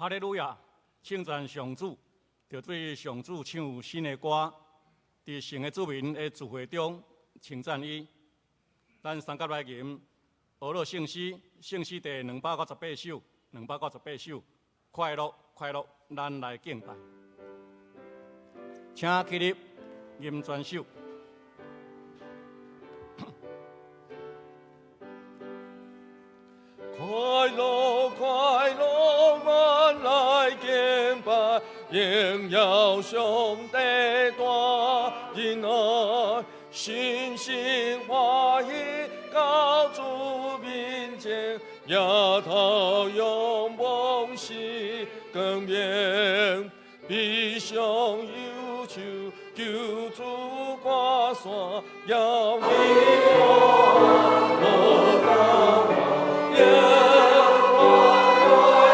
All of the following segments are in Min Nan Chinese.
哈利路亞！稱讚上主，著對上主唱新的歌，佇神的子民的聚會中稱讚伊。咱三甲來吟呵咾聖詩，聖詩第298首，298首，快樂快樂，咱來敬拜。請起立，吟全首。快樂快樂，咱來敬拜，榮耀上帝大仁愛，信心歡喜到主面前，額頭仰望是光明，悲傷憂愁求主趕散，仰望無答案。耶和華快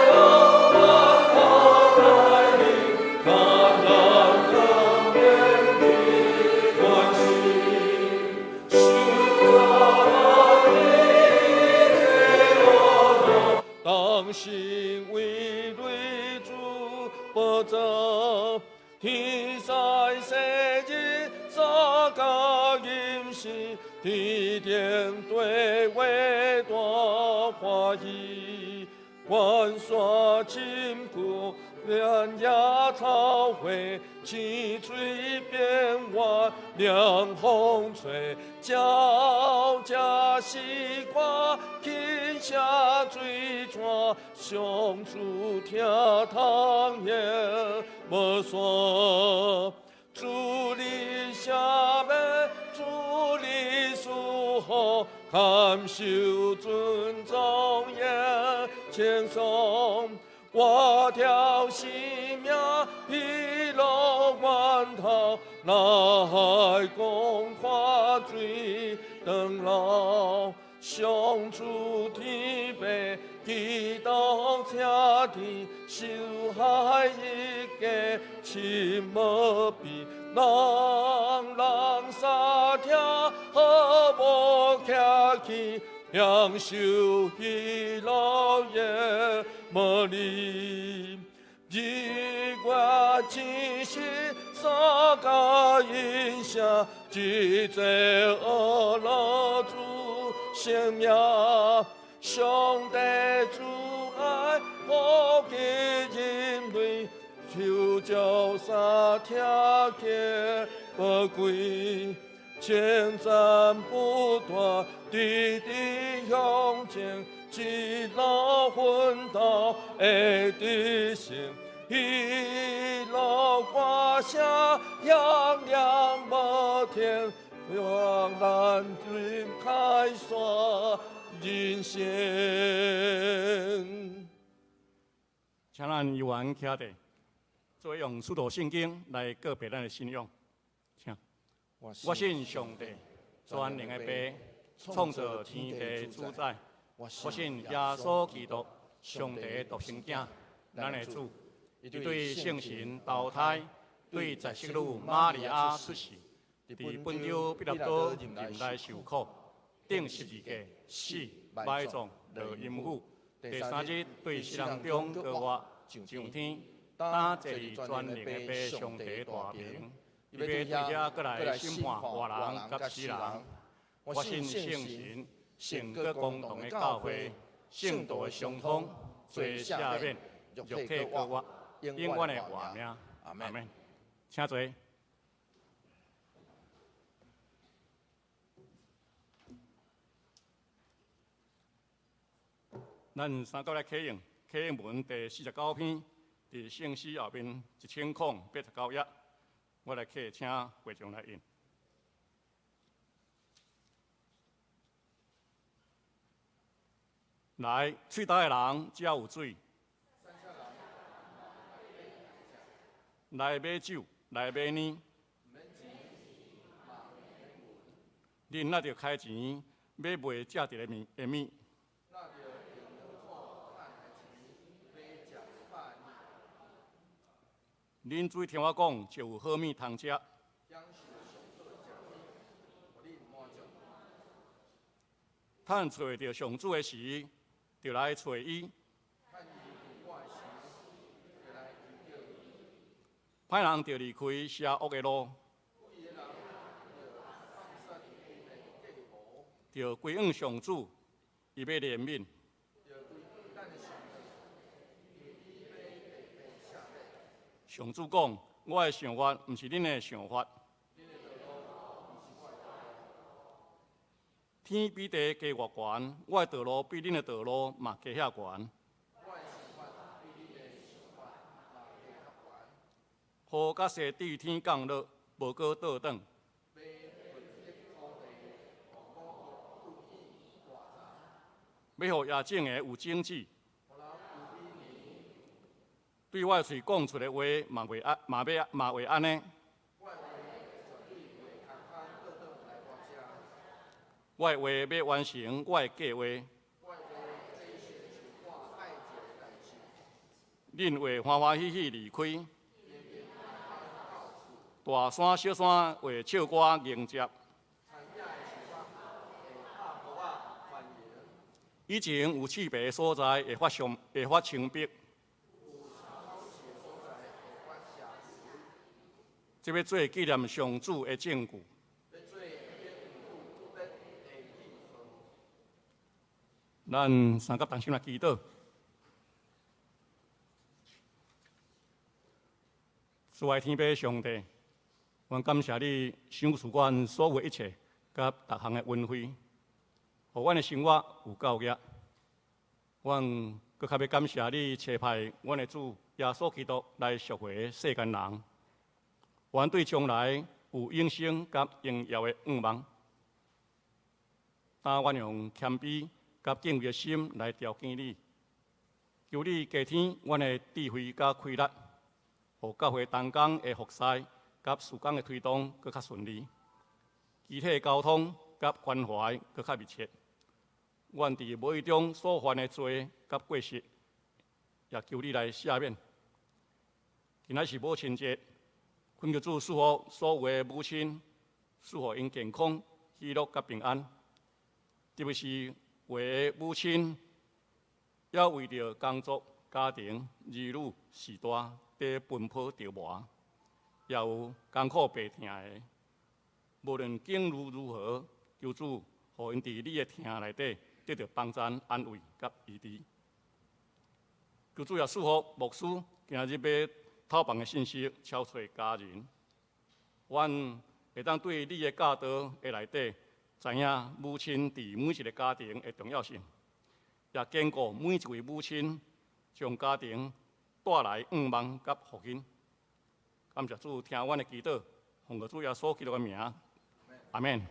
樂，萬國來臨，艱難光明的關係，主啊，當心為對主保障，天使世日三加吟詩，天天對話大歡喜，關山深谷，原野草花，青翠變幻，涼風吹，鳥食西瓜，輕聲水泉，上主聽通言無散。主你赦免，主你賜福，堪受尊重言稱頌。我條生命喜樂源頭，那海公看水長老，上主天父，基督請聽，受害一家親無比，人人三聽和睦徛起，享受喜樂也無離。日月星辰三加音聲，一齊呵咾主聖名，上帝慈愛普及人類，求叫三聽見寶貴，稱讚不斷，直直向前，一路奮鬥會得勝，喜樂歌聲響亮無停，讓咱開山人生。請咱猶原徛佇，做用使徒信經來告白咱的信仰。請，我信上帝，全能的父，創造天地主宰。我信耶穌基督，上帝的獨生囝，咱的主。伊對聖神投胎，對十色女瑪利亞出世，佇本丟彼拉多任內受苦，釘十字架，死，埋葬，落陰府，第三日對死人中復活，上天，擔坐佇全能的父上帝大爿，伊欲對遐閣來審判活人佮死人。我信聖神，聖潔公同的教會，聖徒的相通，罪赦免，肉體復活，永遠的活命。阿門。請坐。咱三甲來啟用啟應文第49篇，佇聖詩後面1089頁，我來啟請會眾來印。來，喙焦的人才有水。來買酒，來買奶。恁若著開錢買袂食著的物的物。恁注意聽我講，就有好物通食。趁揣著上主的時，就來揣伊。歹人著離開邪惡的路，著歸向上主，伊欲憐憫。上主講：我的想法毋是恁的想法。天比地低偌懸，我的道路比恁的道路嘛低遐懸。雨佮雪對天降落，無閣倒轉。欲予野種的有種子，對我的喙講出的話嘛袂按，嘛欲嘛會按呢。我的話欲完成我的計劃。恁會歡歡喜喜離開。大山小山會唱歌迎接。以前有刺白的所在會發上會發青白。這欲做紀念上主的證據。咱三佮同心來祈禱。慈愛天父上帝，阮感謝你賞賜阮所有一切，佮逐項的恩惠，予阮的生活有夠額。阮閣較欲感謝你差派阮的主耶穌基督來贖回世間人，阮對將來有永生佮榮耀的向望。當阮用謙卑佮敬畏的心來朝見你，求你加添阮的智慧佮氣力，予教會同工的服侍佮事工的推動閣較順利，肢體溝通佮關懷閣較密切。阮佇無意中所犯的罪佮過失，也求你來赦免。今仔是母親節，懇求主賜福所有的母親，賜予𪜶健康、喜樂佮平安。特別是有的母親，猶為著工作、家庭、兒女、序大佇奔波著磨，也有艱苦病疼的。無論境遇如何，求主予𪜶佇你的疼內底得著幫贊、安慰佮醫治。求主也賜福牧師今日欲透放的信息，超出家人。阮會當對你的教導的內底，知影母親佇每一个家庭的重要性，也堅固每一位母親將家庭帶來向望佮福音。感謝主聽阮的祈禱，奉主耶穌基督的名，阿們。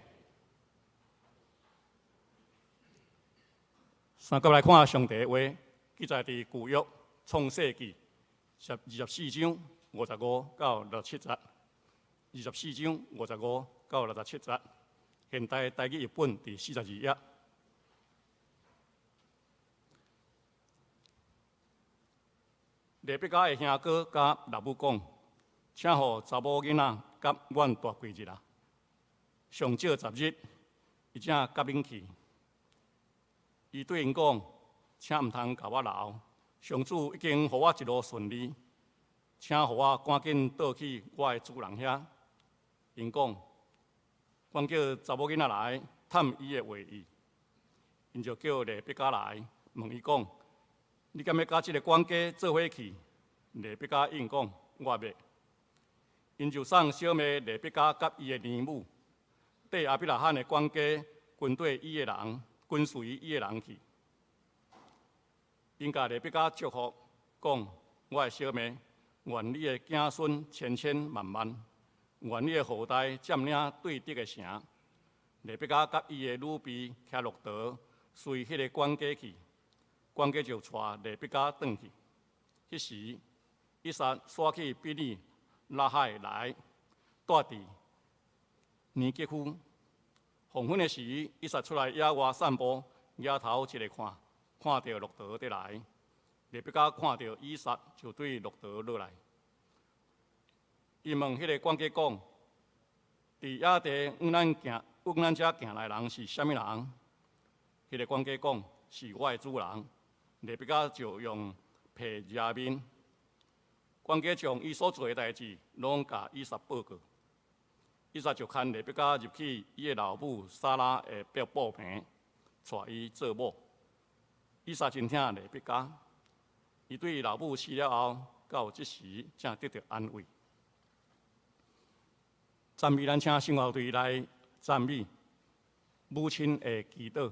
三佮來看上帝的話，記載佇舊約創世記24章55到67節，二十四章五十五到六十七節。現代台語譯本佇42頁。利百加的兄哥佮老母講，請予查某囡仔佮阮蹛幾日啊，上少十日，伊才佮恁去。伊對𪜶講，請毋通共我留，上主已經予我一路順利，請予我趕緊倒去我的主人遐。𪜶講，阮叫查某囡仔來探伊的話意，𪜶就叫利百加來問伊講：你敢欲佮這个管家做伙去？利百加應講：我欲。𪜶就送小妹利百加佮伊的奶母，綴亞伯拉罕的管家跟綴伊的人，跟隨伊的人去。𪜶共利百加祝福，講：我的小妹，願你的子孫千千萬萬。願你的後代佔領對敵的城。利百加佮伊的女婢騎駱駝，隨彼个管家去，管家就帶利百加轉去。彼時，以撒徙去比珥拉海來，蹛佇尼結夫。黃昏的時，以撒出來野外散步，舉頭一个看，看著駱駝佇來。利百加看著以撒，就對駱駝落來。伊問彼个管家講：佇野地往咱行，往咱遮行來的人是啥物人？彼个管家講：是我的主人。利百加就用被遮面。管家將伊所做的代誌攏共以撒報告。以撒就牽利百加入去伊的老母撒拉的布棚，娶伊做某。以撒真疼利百加，伊對伊老母死了後，到這時才得著安慰。讚美，咱請聖樂隊來讚美母親的祈禱。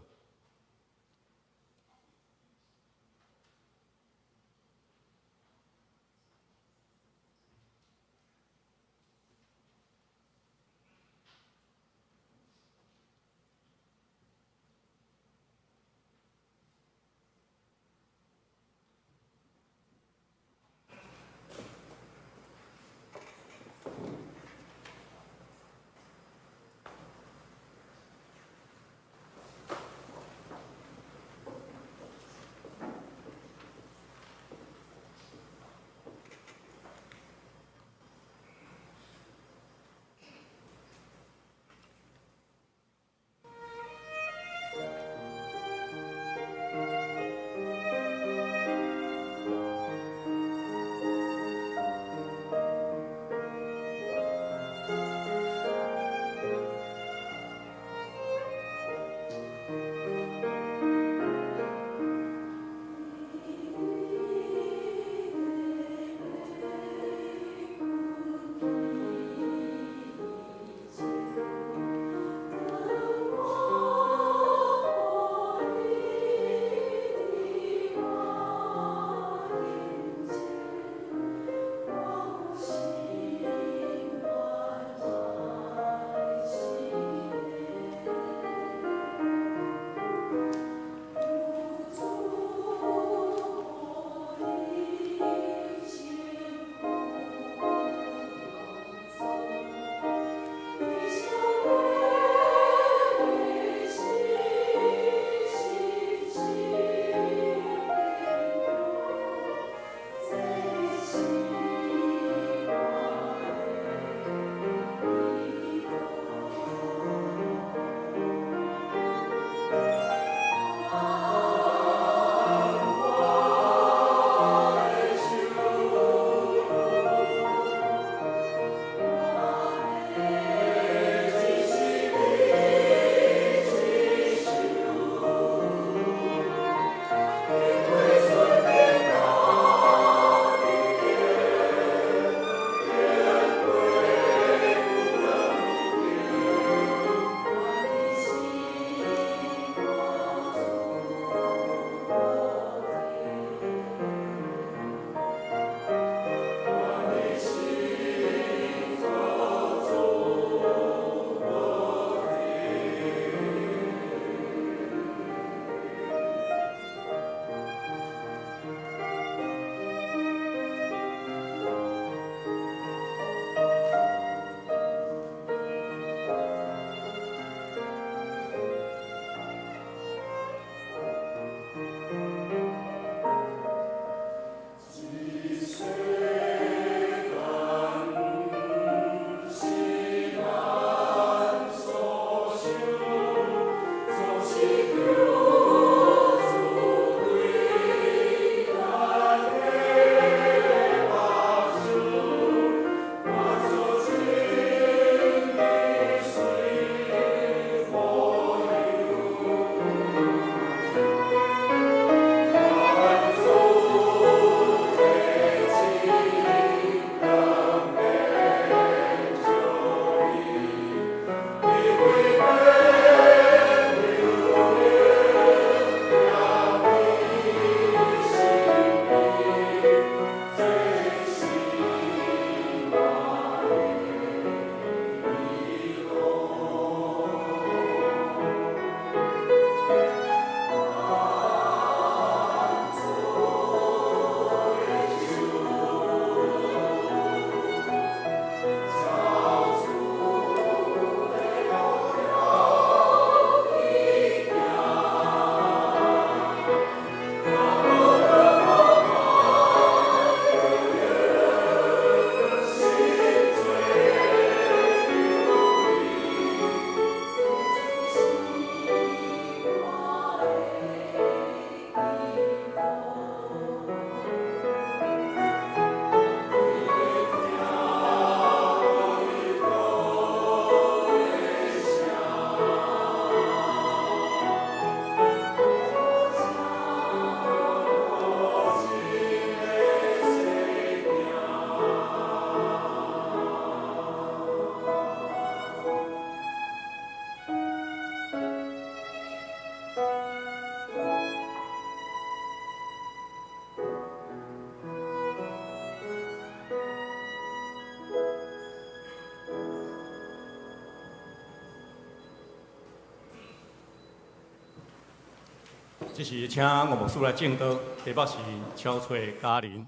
這時請吳牧師來證道，題目是超揣家人。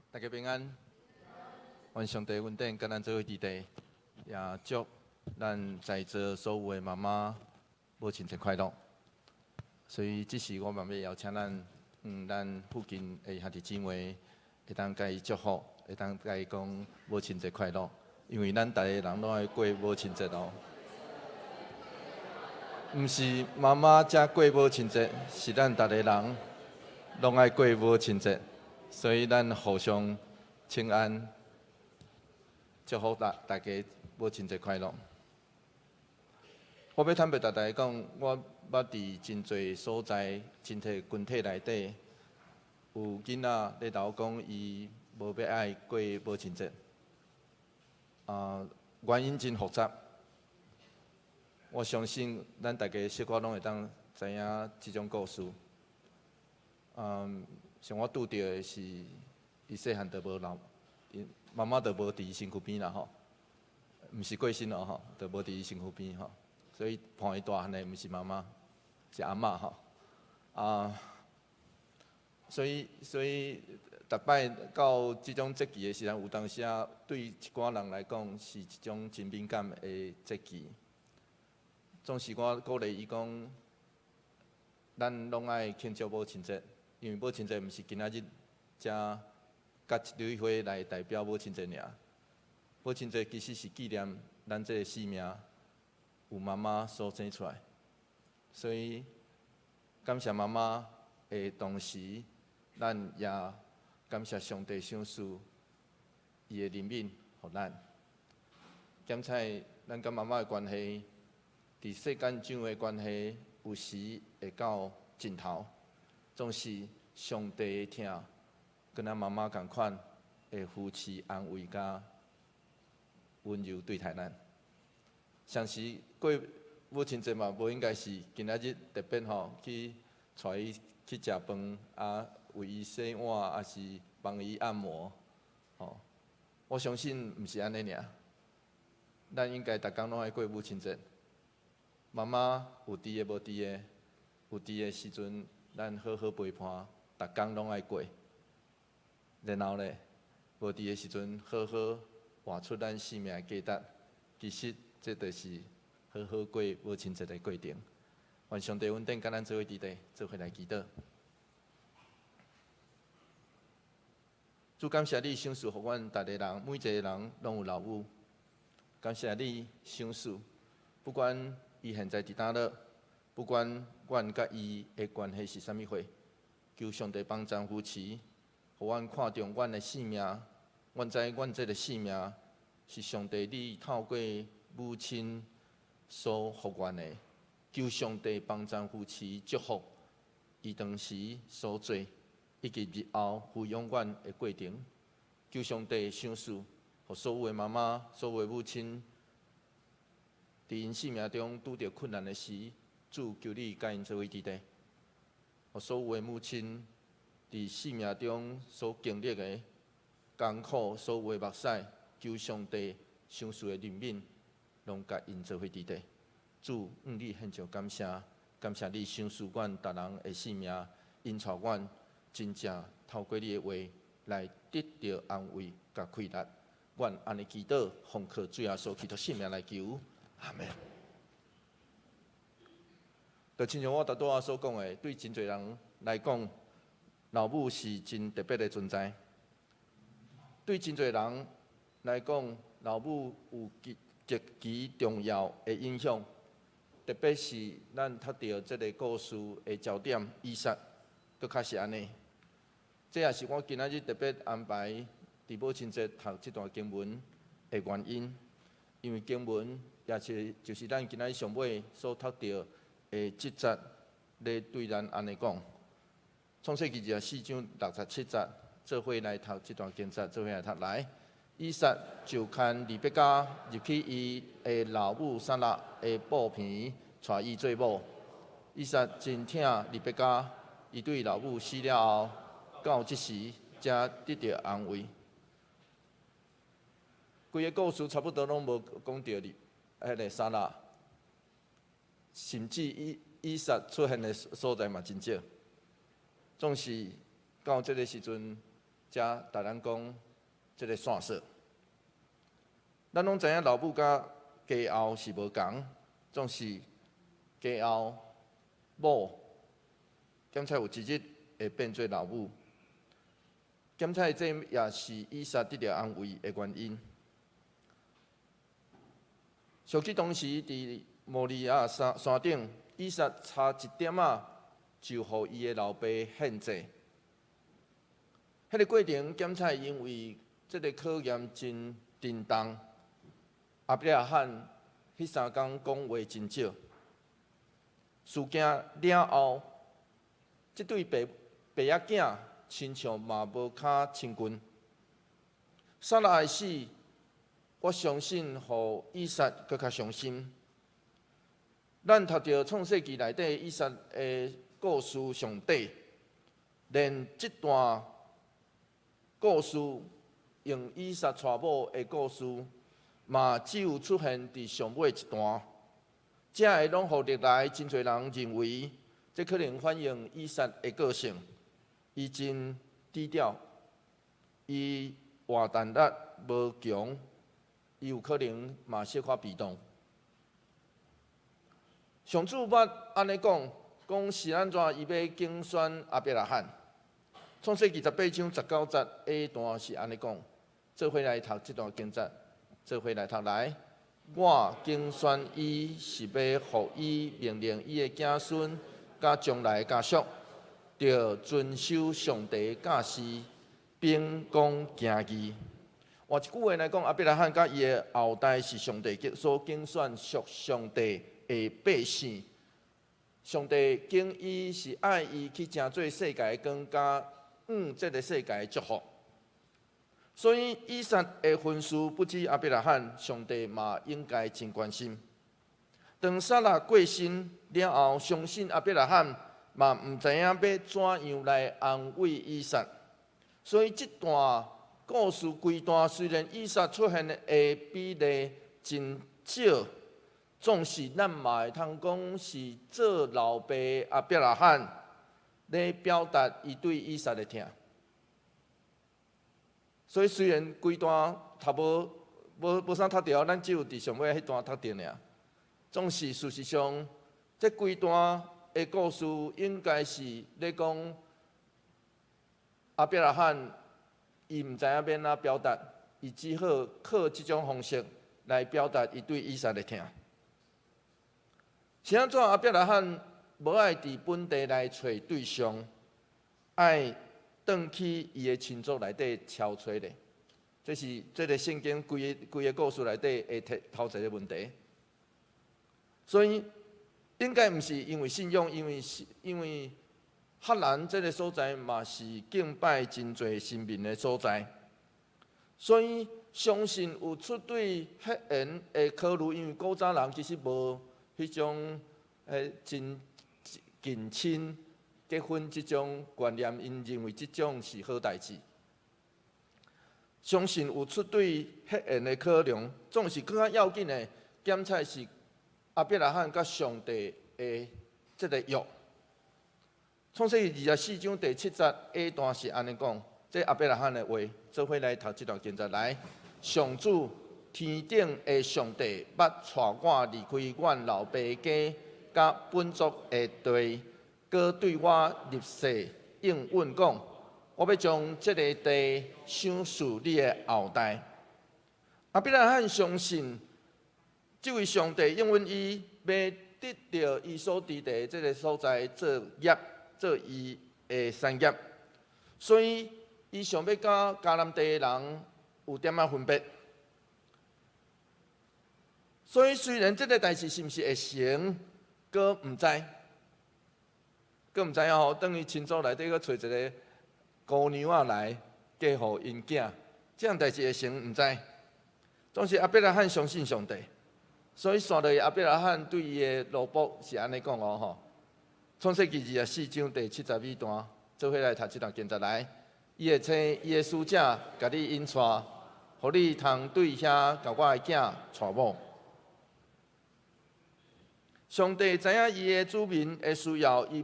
大家平安，願上帝恩典佮咱做伙佇佇，也祝咱在座所有的媽媽母親節快樂。所以這時我嘛欲邀請咱附近的兄弟姊妹，會當共伊祝福，會當共伊講母親節快樂，因為咱逐个人攏愛過母親節哦。毋是媽媽才過母親節，是咱逐个人攏愛過母親節，所以咱互相請安，祝福大家母親節快樂。我欲坦白逐大家講，我捌佇真濟所在、真濟群體內底，有囡仔咧鬧講伊無欲愛過母親節，啊，原因真複雜。我相信咱大家小可攏會當知影這種故事。像我拄著的是，伊細漢就無老，𪜶媽媽就無佇伊身軀邊啦吼，毋是過身咯吼，就無佇伊身軀邊吼，所以伴伊大漢的毋是媽媽，是阿嬤吼。啊，所以逐擺到這種節期的時陣，有當時啊，對一寡人來講是一種真敏感的節期。總是我鼓勵伊講，咱攏愛慶祝母親節，因為母親節毋是今仔日才佮一蕊花來代表母親節爾。母親節其實是紀念咱這个生命有媽媽所生出來，所以感謝媽媽的同時，咱也感謝上帝賞賜伊的憐憫予咱。兼且咱佮媽媽的關係，佇世間上的關係，有時會到盡頭，總是上帝的疼，佮咱媽媽仝款，會扶持、安慰佮溫柔對待咱。相時過母親節嘛，無應該是今仔日特別吼去帶伊去食飯啊，為伊洗碗，抑是幫伊按摩，吼。我相信毋是按呢爾，咱應該逐工攏愛過母親節。媽媽有佇的無佇的，有佇的時陣，咱好好陪伴，逐工攏愛過。然後咧，無佇的時陣，好好活出咱生命的價值。其實，這就是好好過母親節的過程。願上帝恩典佮咱做伙佇佇，做伙來祈禱。主感謝你賞賜予阮逐个人，每一個人攏有老母。感謝你賞賜，不管伊現在佇佗落，不管阮佮伊的關係是啥物貨，求上帝幫贊扶持，予阮看重阮的性命。阮知阮這个性命是上帝你透過母親所予阮的。求上帝幫贊扶持祝福伊當時所做，以及日後撫養阮的過程。求上帝賞賜，予所有的媽媽、所有的母親，佇𪜶生命中拄著困難的時，主求你佮𪜶做伙佇佇。予所有的母親佇生命中所經歷的艱苦，所有的目屎，求上帝賞賜的憐憫，攏共𪜶做伙佇佇。主，向你獻上感謝，感謝你賞賜阮逐人的性命，引導阮真正透過你的話來得著安慰佮氣力。阮按呢祈禱，奉靠主耶穌基督聖名來求，阿門。就親像我拄仔所講的，對真濟人來講，老母是真特別的存在。對真濟人來講，老母有極其重要的影響。特別是咱讀著這个故事的焦點，以撒，閣較是按呢。這也是我今仔日特別安排佇母親節讀這段經文的原因，因為經文也是就是咱今仔日上尾所讀著的這節，咧對咱按呢講。創世記24章67節，做伙來讀這段經節，做伙來讀來。以撒就牽利百加入去伊的老母撒拉的布棚，娶伊做某。以撒真疼利百加，伊對老母死了後，到這時才得著安慰。規个故事差不多攏無講著彼彼个撒拉，甚至伊以撒出現的所在嘛真少，總是到這个時陣，才逐咱講這个線索。咱攏知影老母佮家後是無仝，總是家後某，檢採有一日會變做老母。檢採這也是以撒得著安慰的原因。想起當時佇摩利亞山山頂，以撒差一點仔就予伊的老爸獻祭。彼个過程檢採因為這个考驗真沉重，亞伯拉罕彼三工講話真少。事件了後，這對爸爸仔囝親像嘛無較親近。撒拉的死，我相信予以撒閣較傷心。咱讀著創世記內底以撒的故事上底，連這段故事用以撒娶某的故事，嘛只有出現佇上尾一段。這个攏予歷來真濟人認為，這可能反映以撒的個性，伊真低調，伊活動力無強，伊有可能嘛小可被動。上主捌按呢講，講是按怎伊欲揀選亞伯拉罕。創世記18章19節下段是按呢講，做伙來讀這段經節，做伙來讀來。我揀選伊是欲予伊命令伊的子孫佮將來的家屬，著遵守上帝教示，並講行義。換一句話來講，亞伯拉罕佮伊的後代是上帝所揀選屬上帝的百姓。上帝揀伊是愛伊去成做世界的光，佮向這个世界的祝福。所以以撒的婚事不止亞伯拉罕，上帝嘛應該真關心。當撒拉過身了後，相信亞伯拉罕嘛毋知影欲怎樣來安慰以撒。所以這段故事規段雖然以撒出現的比例真少，總是咱嘛會通講是做老爸亞伯拉罕咧表達伊對以撒的疼。所以雖然規段讀無無無啥讀著，咱只有佇上尾彼段讀著爾。總是事實上，這規段的故事應該是咧講亞伯拉罕，伊毋知影欲按怎表達，伊只好靠這種方式來表達伊對以撒的疼。是按怎亞伯拉罕無愛佇本地來揣對象，愛轉去伊的親族內底敲揣咧？這是這个聖經規个規个故事內底的提頭一个問題。所以應該毋是因為信仰，因為是因為哈蘭這个所在嘛是敬拜真濟神明的所在，所以相信有出對血緣的考慮，因為古早人其實無彼種真近親結婚這種觀念，𪜶認為這種是好代誌。相信有出對血緣的考量，總是閣較要緊的，檢採是亞伯拉罕佮上帝的這个約。創世記24章第7節下段是按呢講，這亞伯拉罕的話，做伙來讀這段經節來。上主天頂的上帝捌帶我離開阮老爸家佮本族的地，閣對我立誓應允講，我欲將這个地賞賜你的後代。亞伯拉罕相信，這位上帝應允伊，欲得著伊所佇的這个所在做業，做伊的產業，所以伊想欲佮迦南地的人有點仔分別。所以雖然這个代誌是毋是會成，閣毋知，閣毋知哦。轉去親族內底閣揣一个姑娘仔來嫁予𪜶囝，這樣代誌會成毋知。總是亞伯拉罕相信上帝，所以紲落去亞伯拉罕對伊的奴僕是按呢講哦吼。創世記24章第72段，做伙來讀這段經節來。伊會差伊的使者共你引帶，予你通對遐共我的囝娶某。上帝知影伊的子民的需要，伊欲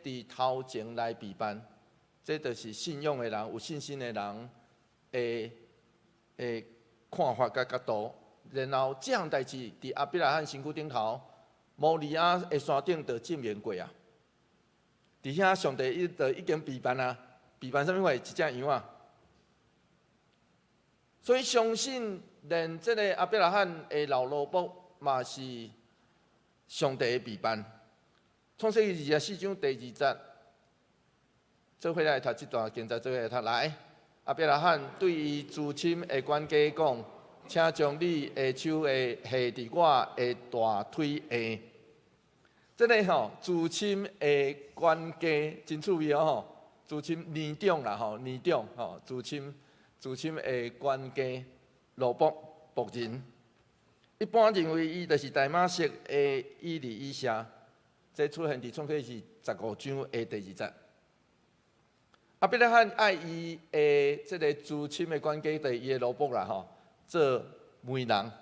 佇頭前來備辦，這就是信仰的人，有信心的人的看法佮角度。然後這項代誌佇亞伯拉罕身軀頂頭，摩利亞的山頂就證明過啊。佇遐上帝伊就已經備辦啊，備辦啥物貨？一隻羊仔。所以相信連這个亞伯拉罕的老蘿蔔嘛是上帝的備辦。創世記24章第二節，做伙來讀這段經節，做伙來讀來。亞伯拉罕對伊至親的管家講：請將你的手下佇我的大腿下。這个吼，至親的管家真趣味哦吼，至親年長啦吼，年長吼，至親至親的管家羅卜僕人，一般認為伊就是大馬色的以利以謝，這出現佇創世記15章的第二節。亞伯拉罕愛伊的這个至親的管家，就是伊的奴僕啦吼，做媒人，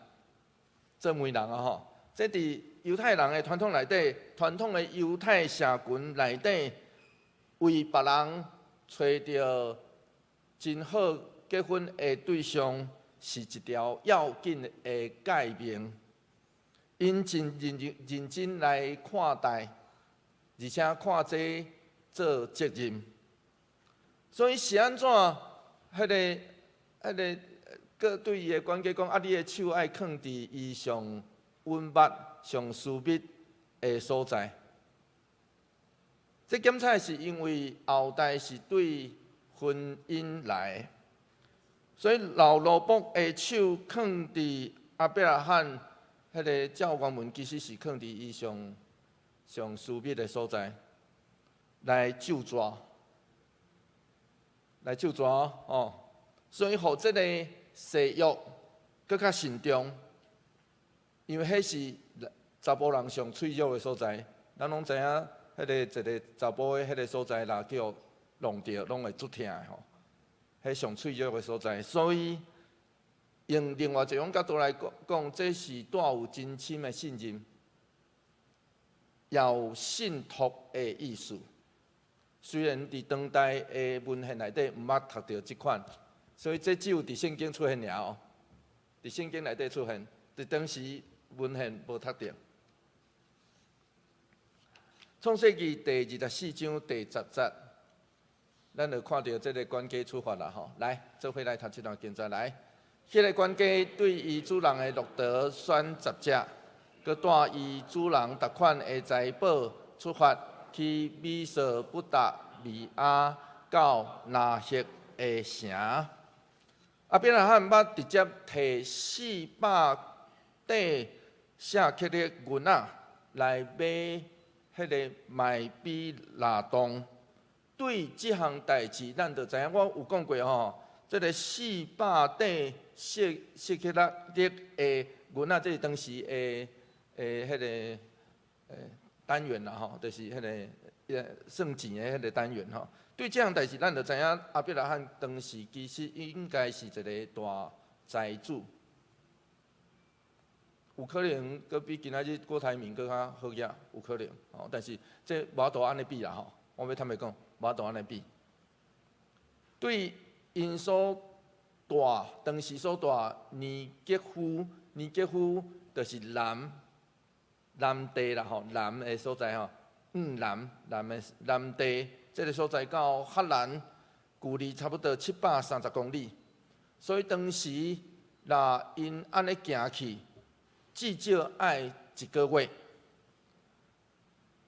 做媒人啊吼。這佇猶太人的傳統內底，傳統的猶太社群內底，為別人揣著真好結婚的對象，是一條要緊的誡命。𪜶真認認認真來看待，而且看這做責任。所以是按怎？彼个，閣對伊的管家講：啊，你的手愛囥佇伊上隱密、上私密的所在。這檢查是因為後代是對婚姻來，所以老羅卜的手囥佇亞伯拉罕彼个照原文，其實是囥佇伊上上私密的所在來咒詛，來咒詛哦。所以，予這个誓約閣較慎重，因為彼是查埔人上脆弱的所在。咱攏知影，彼个一个查埔的彼个所在，若叫弄著，攏會足疼的吼。彼上脆弱的所在，所以用另外一種角度來講，講這是帶有真深的信任，也有信託的意思。雖然佇當代的文獻內底毋捌讀著這款，所以這只有佇聖經出現爾哦。佇聖經內底出現，佇當時文獻無讀著。創世記第24章第10節，咱就看著這个管家出發啦吼。來，做伙來讀這段經節來。彼个管家對伊主人的駱駝選10隻，閣帶伊主人逐款的財寶出發去美索不達米亞到拿赫的城。亞伯拉罕捌直接提400塊舍客勒銀仔來買彼个麥比拉洞。對這項代誌，咱就知影。我有講過吼，這个400塊舍客勒的銀仔，這是當時的彼个單元啦吼，就是彼个算錢的彼个單元吼。對這項代誌，咱就知影亞伯拉罕當時其實應該是一个大財主，有可能閣比今仔日郭台銘閣較好額，有可能吼。但是這無法度按呢比啦吼，我欲坦白講，無法度按呢比。對𪜶所蹛當時所蹛尼格夫，尼格夫就是南南地啦吼，南的所在吼，南南的南地，這个所在到哈蘭距離差不多730公里，所以當時若𪜶按呢行去，至少愛一個月，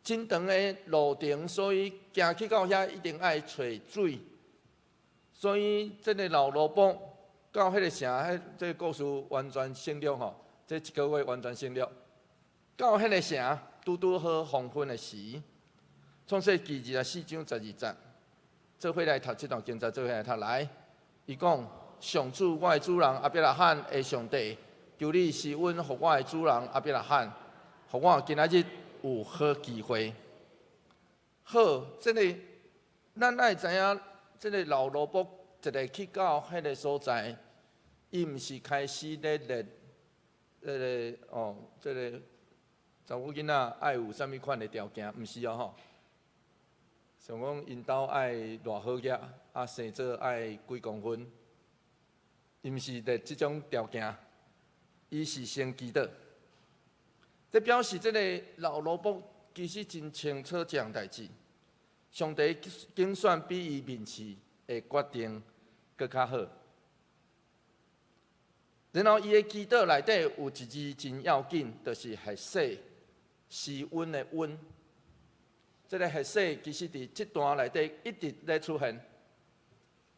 真長的路程，所以行去到遐一定愛揣水。所以這个老羅卜到彼个城，彼這个故事完全省略吼，這一個月完全省略。到彼个城，拄拄好黃昏的時，創世記24章12節，做伙來讀這段經節，做伙來讀來。伊講：上主，我的主人亞伯拉罕的上帝，求你施恩予我的主人亞伯拉罕，予我今仔日有好機會。好，這个咱愛知影，這个老羅卜一个去到彼个所在，伊毋是開始咧練，這个哦，這个查某囡仔愛有啥物款的條件？毋是哦吼。像講𪜶兜愛偌好額，啊生做愛幾公分，伊毋是列這種條件，伊是先祈禱。這表示這個老羅卜其實真清楚這項代誌。上帝揀選比伊面試的決定閣較好。然後伊的祈禱內底有一字真要緊，就是彼世，施恩的恩。這個彼世其實佇這段內底一直咧出現。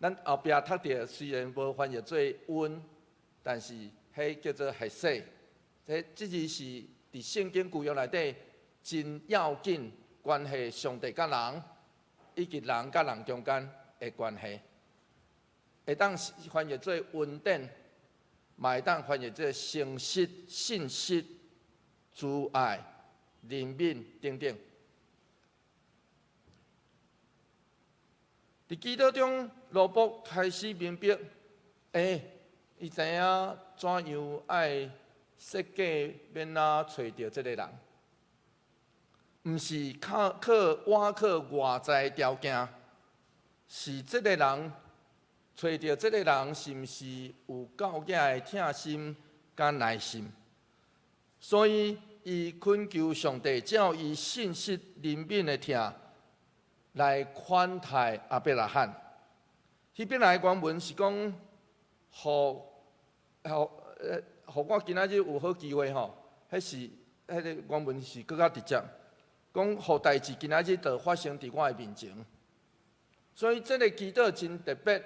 咱後壁讀著雖然無翻譯做恩，但是彼叫做彼世。這字是佇聖經舊約內底真要緊，關係上帝佮人，以及人佮人中間的關係，會當翻譯做恩典，嘛會當翻譯做誠實、信實、慈愛、憐憫等等。佇祈禱中，羅卜開始明白，欸，伊知影怎樣愛設計，欲按怎揣著這個人，毋是靠靠倚靠外在條件，是這個人揣著這個人是毋是有夠額的疼心佮耐心，所以伊懇求上帝照伊信實憐憫的疼來寬待亞伯拉罕。希伯來原文是講，予予呃，予我今仔日有好機會吼，彼是彼個原文是閣較直接，講予代誌今仔日就發生佇我的面前。所以這個祈禱真特別，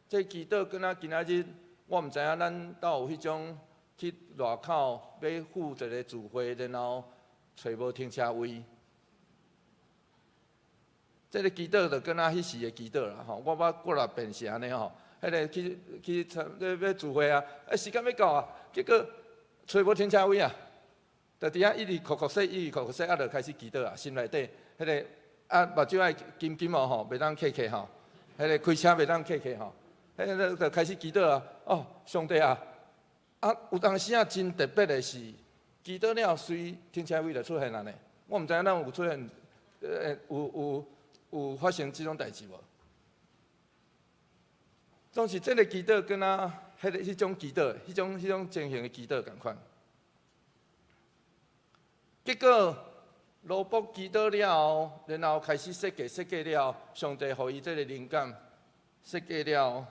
這個祈禱敢若今仔日，我毋知影咱兜有彼種去外口欲赴一個聚會，然後揣無停車位。這個祈禱就敢若彼時的祈禱啦吼，我捌過來遍是按呢吼，彼個去去參欲欲聚會啊，啊時間欲到啊，結果揣無停車位啊，就佇遐一直哭哭說，一直哭哭說，啊，就開始祈禱啊，心內底彼個啊目睭愛金金哦吼，袂當瞌瞌吼，彼個開車袂當瞌瞌吼，彼個就開始祈禱啊，哦，上帝啊，啊有當時啊真特別的是，祈禱了隨停車位就出現了呢，我毋知影咱有出現，有有。有發生這種代誌無？總是這個祈禱，敢若彼個彼種祈禱，彼種彼種情形的祈禱仝款。結果羅卜祈禱了後，然後開始設計，設計了，上帝予伊這個靈感，設計了，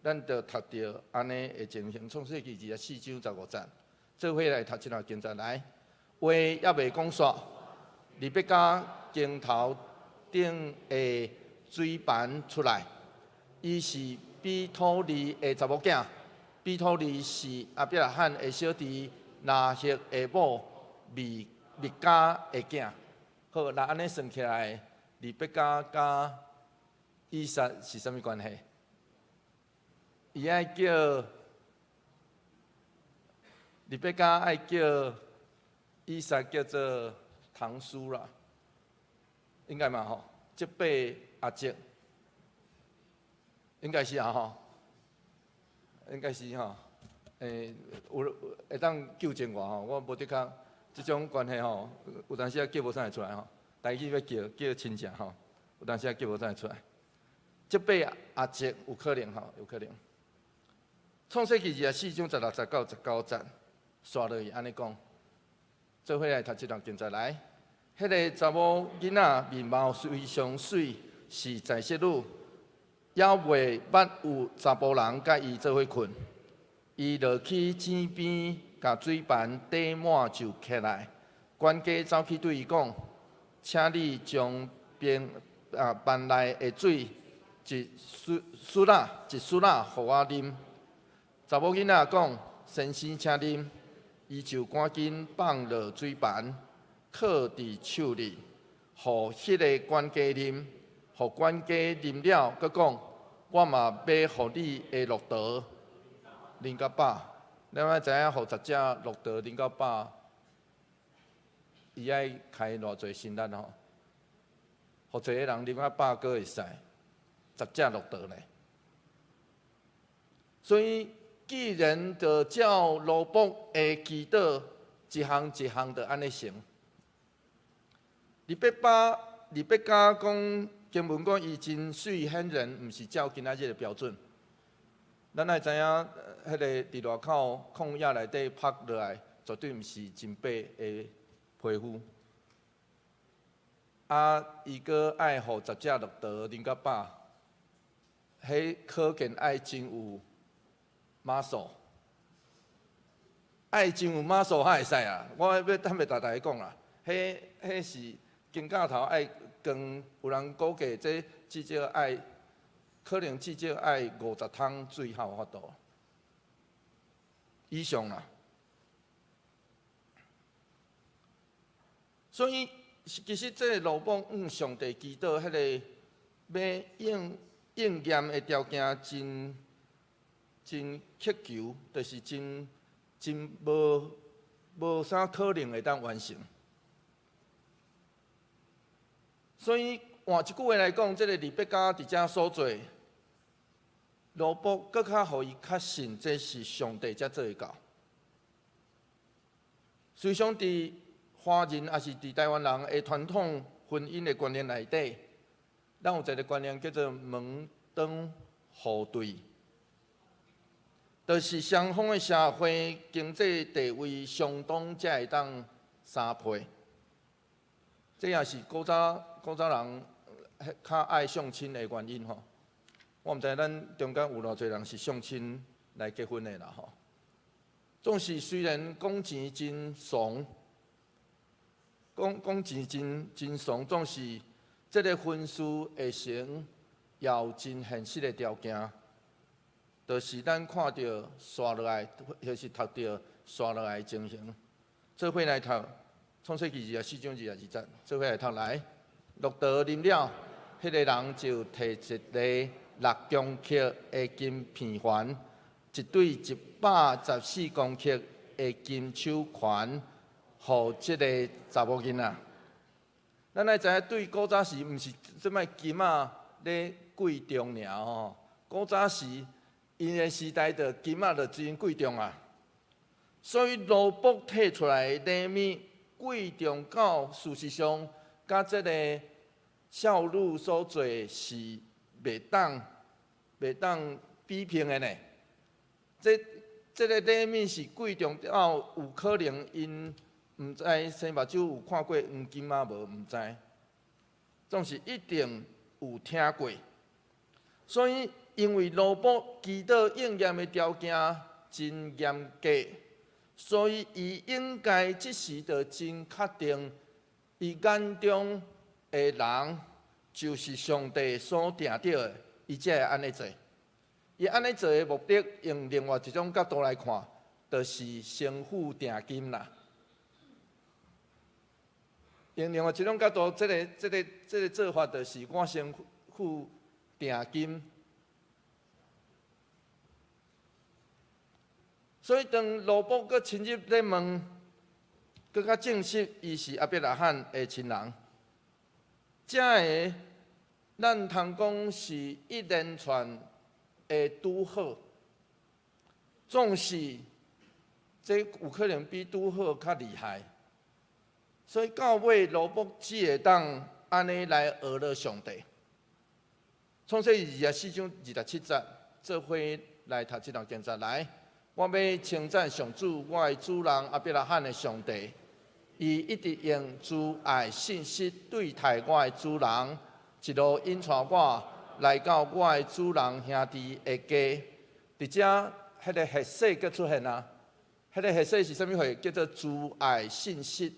咱就讀著按呢的情形。創世記24章15節，做伙來讀這段經節來。話猶未講煞，利百加肩頭頂的水盤出來，伊是彼土利的查某囝，彼土利是亞伯拉罕的小弟拿鶴的某米密迦的囝。好，那按呢算起來，利百加佮以撒是啥物關係？伊愛叫利百加愛叫以撒叫做堂叔啦。應該嘛吼，這輩阿叔，應該是啊吼，應該是吼，欸，有會當糾正我吼，我無的確這種關係吼，有當時仔叫無啥會出來吼，台語欲叫叫親戚吼，有當時仔叫無啥會出來。這輩阿叔有可能吼，有可能。創世記24章16節到19節，煞落去按呢講，做伙來讀這段經節來。彼個查某囡仔面貌非常媠，是在室女，猶未捌有查埔人佮伊做伙睏。伊落去井邊，共水盤缀滿就起來。管家走去對伊講：請你將邊啊盤內的水一匙匙仔一匙仔予我啉。查某囡仔講：先生，請啉。伊就趕緊放落水盤。靠佇手裡，予彼个管家啉，予管家啉了，閣講：我嘛欲予你的駱駝啉較飽。你欲知影，予十隻駱駝啉較飽，伊愛開偌濟心力吼？予一个人啉較飽，閣會使十隻駱駝呢？所以，既然就照羅卜的祈禱，一項一項就按呢成。利百加講經文講伊真媠顯人，毋是照今仔日的標準。咱愛知影，彼个佇外口曠野內底曝落來，絕對毋是真白的皮膚。啊，伊閣愛予十隻駱駝啉甲飽，彼可見愛真有 muscle，愛真有 muscle 才會使啊！我欲坦白逐大家講啦，彼是肩胛頭愛扛，有人估計這至少愛，可能至少愛50桶水才有法度以上啦。所以，其實這個羅伯向上帝祈禱，彼个欲應驗的條件真真乞求，就是真真無啥可能會當完成。所以換一句話來講，這个利百加佇遮所做，羅伯閣較予伊確信這是上帝才做會到。隨想佇華人抑是佇台灣人的傳統婚姻的觀念內底，咱有一个觀念叫做門當戶對，就是雙方的社會經濟地位相當，才會當相配。這也是古早人較愛相親的原因吼。我毋知咱中間有偌濟人是相親來結婚的啦吼。總是雖然講錢真慫，講講錢真真慫，總是這个婚事會成，也有真現實的條件，就是咱看著紲落來，或是讀著紲落來的情形，做伙來讀創世記24章22節，做伙來讀來。駱駝啉了，彼个人就提一个6公克的金片環，一對114公克的金手環，予這个查某囡仔。咱愛知影，對古早時毋是這擺金仔咧貴重爾吼。古早時𪜶的時代，就金仔就真貴重啊。所以羅伯提出來的禮物貴重到事實上，佮這个孝女所做是袂當比拼的呢。這个禮物是貴重到有可能𪜶毋知生目睭有看過黃金仔無？毋知，總是一定有聽過。所以，因為羅伯祈禱應驗的條件真嚴格，所以伊應該這時就真確定，伊眼中的人就是上帝所定著的，伊才會按呢做。伊按呢做的目的，用另外一種角度來看，就是先付定金啦。用另外一種角度，這个做法就是我先付定金。所以當羅伯閣深入咧問，閣較證實伊是亞伯拉罕的親人，這个咱通講是一連串的拄好，總是這有可能比拄好較厲害。所以到尾羅伯只會當按呢來學了上帝。創世記24章27節，做伙來讀這段經節來。我欲稱讚上主，我的主人亞伯拉罕的上帝，伊一直用慈愛信實對待我的主人，一路引帶我來到我的主人兄弟的家。佇遮，彼个彼世閣出現啊！彼个彼世是啥物貨？叫做慈愛信實。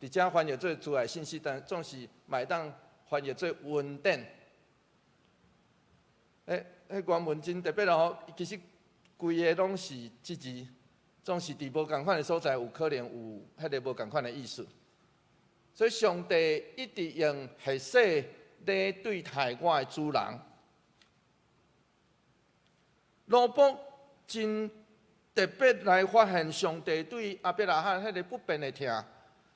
佇遮翻譯做慈愛信實，但總是嘛會當翻譯做恩典。彼原文真特別哦，其實規个攏是這字，總是佇無仝款的所在，有可能有彼个無仝款的意思。所以上帝一直用彼世咧對待我的主人。羅伯真特別來發現上帝對亞伯拉罕彼个不變的疼，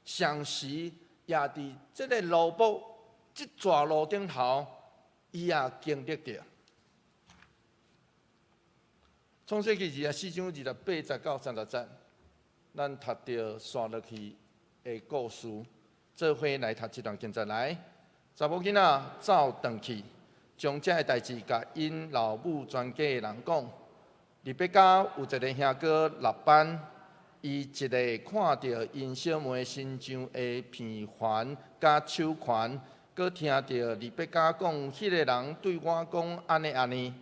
同時也佇這个羅伯這逝路頂頭，伊也經歷著。創世記24章28節到30節，咱讀著紲落去的故事。做伙來讀這段經節來。查某囡仔走轉去，將這个代誌共𪜶老母全家的人講。利百加有一个兄哥拉班，伊一下看著𪜶小妹身上的鼻環佮手環，閣聽著利百加講，彼个人對我講按呢按呢，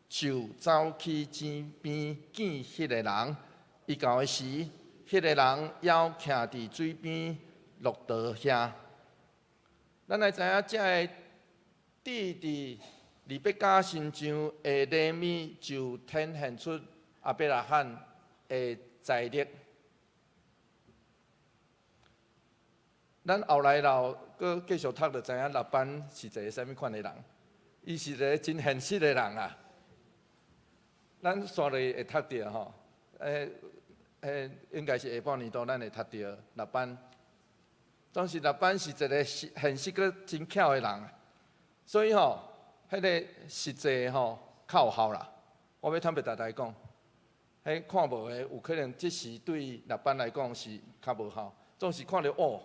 就走去井邊見彼个人。伊到的時，彼个人猶徛佇水邊落刀遐。咱來知影，這个戴佇利百加身上的禮物，就展現出亞伯拉罕的財力。咱後來老閣繼續讀，就知影拉班是一个啥物款的人。伊是一个真現實的人啊。咱紲落會讀著吼，應該是下半年度咱會讀著拉班。總是拉班是一个現實閣真巧的人，所以吼，彼个實際吼較有效啦。我欲坦白大家講，彼看無的有可能這時對拉班來講是較無效，總是看著哦，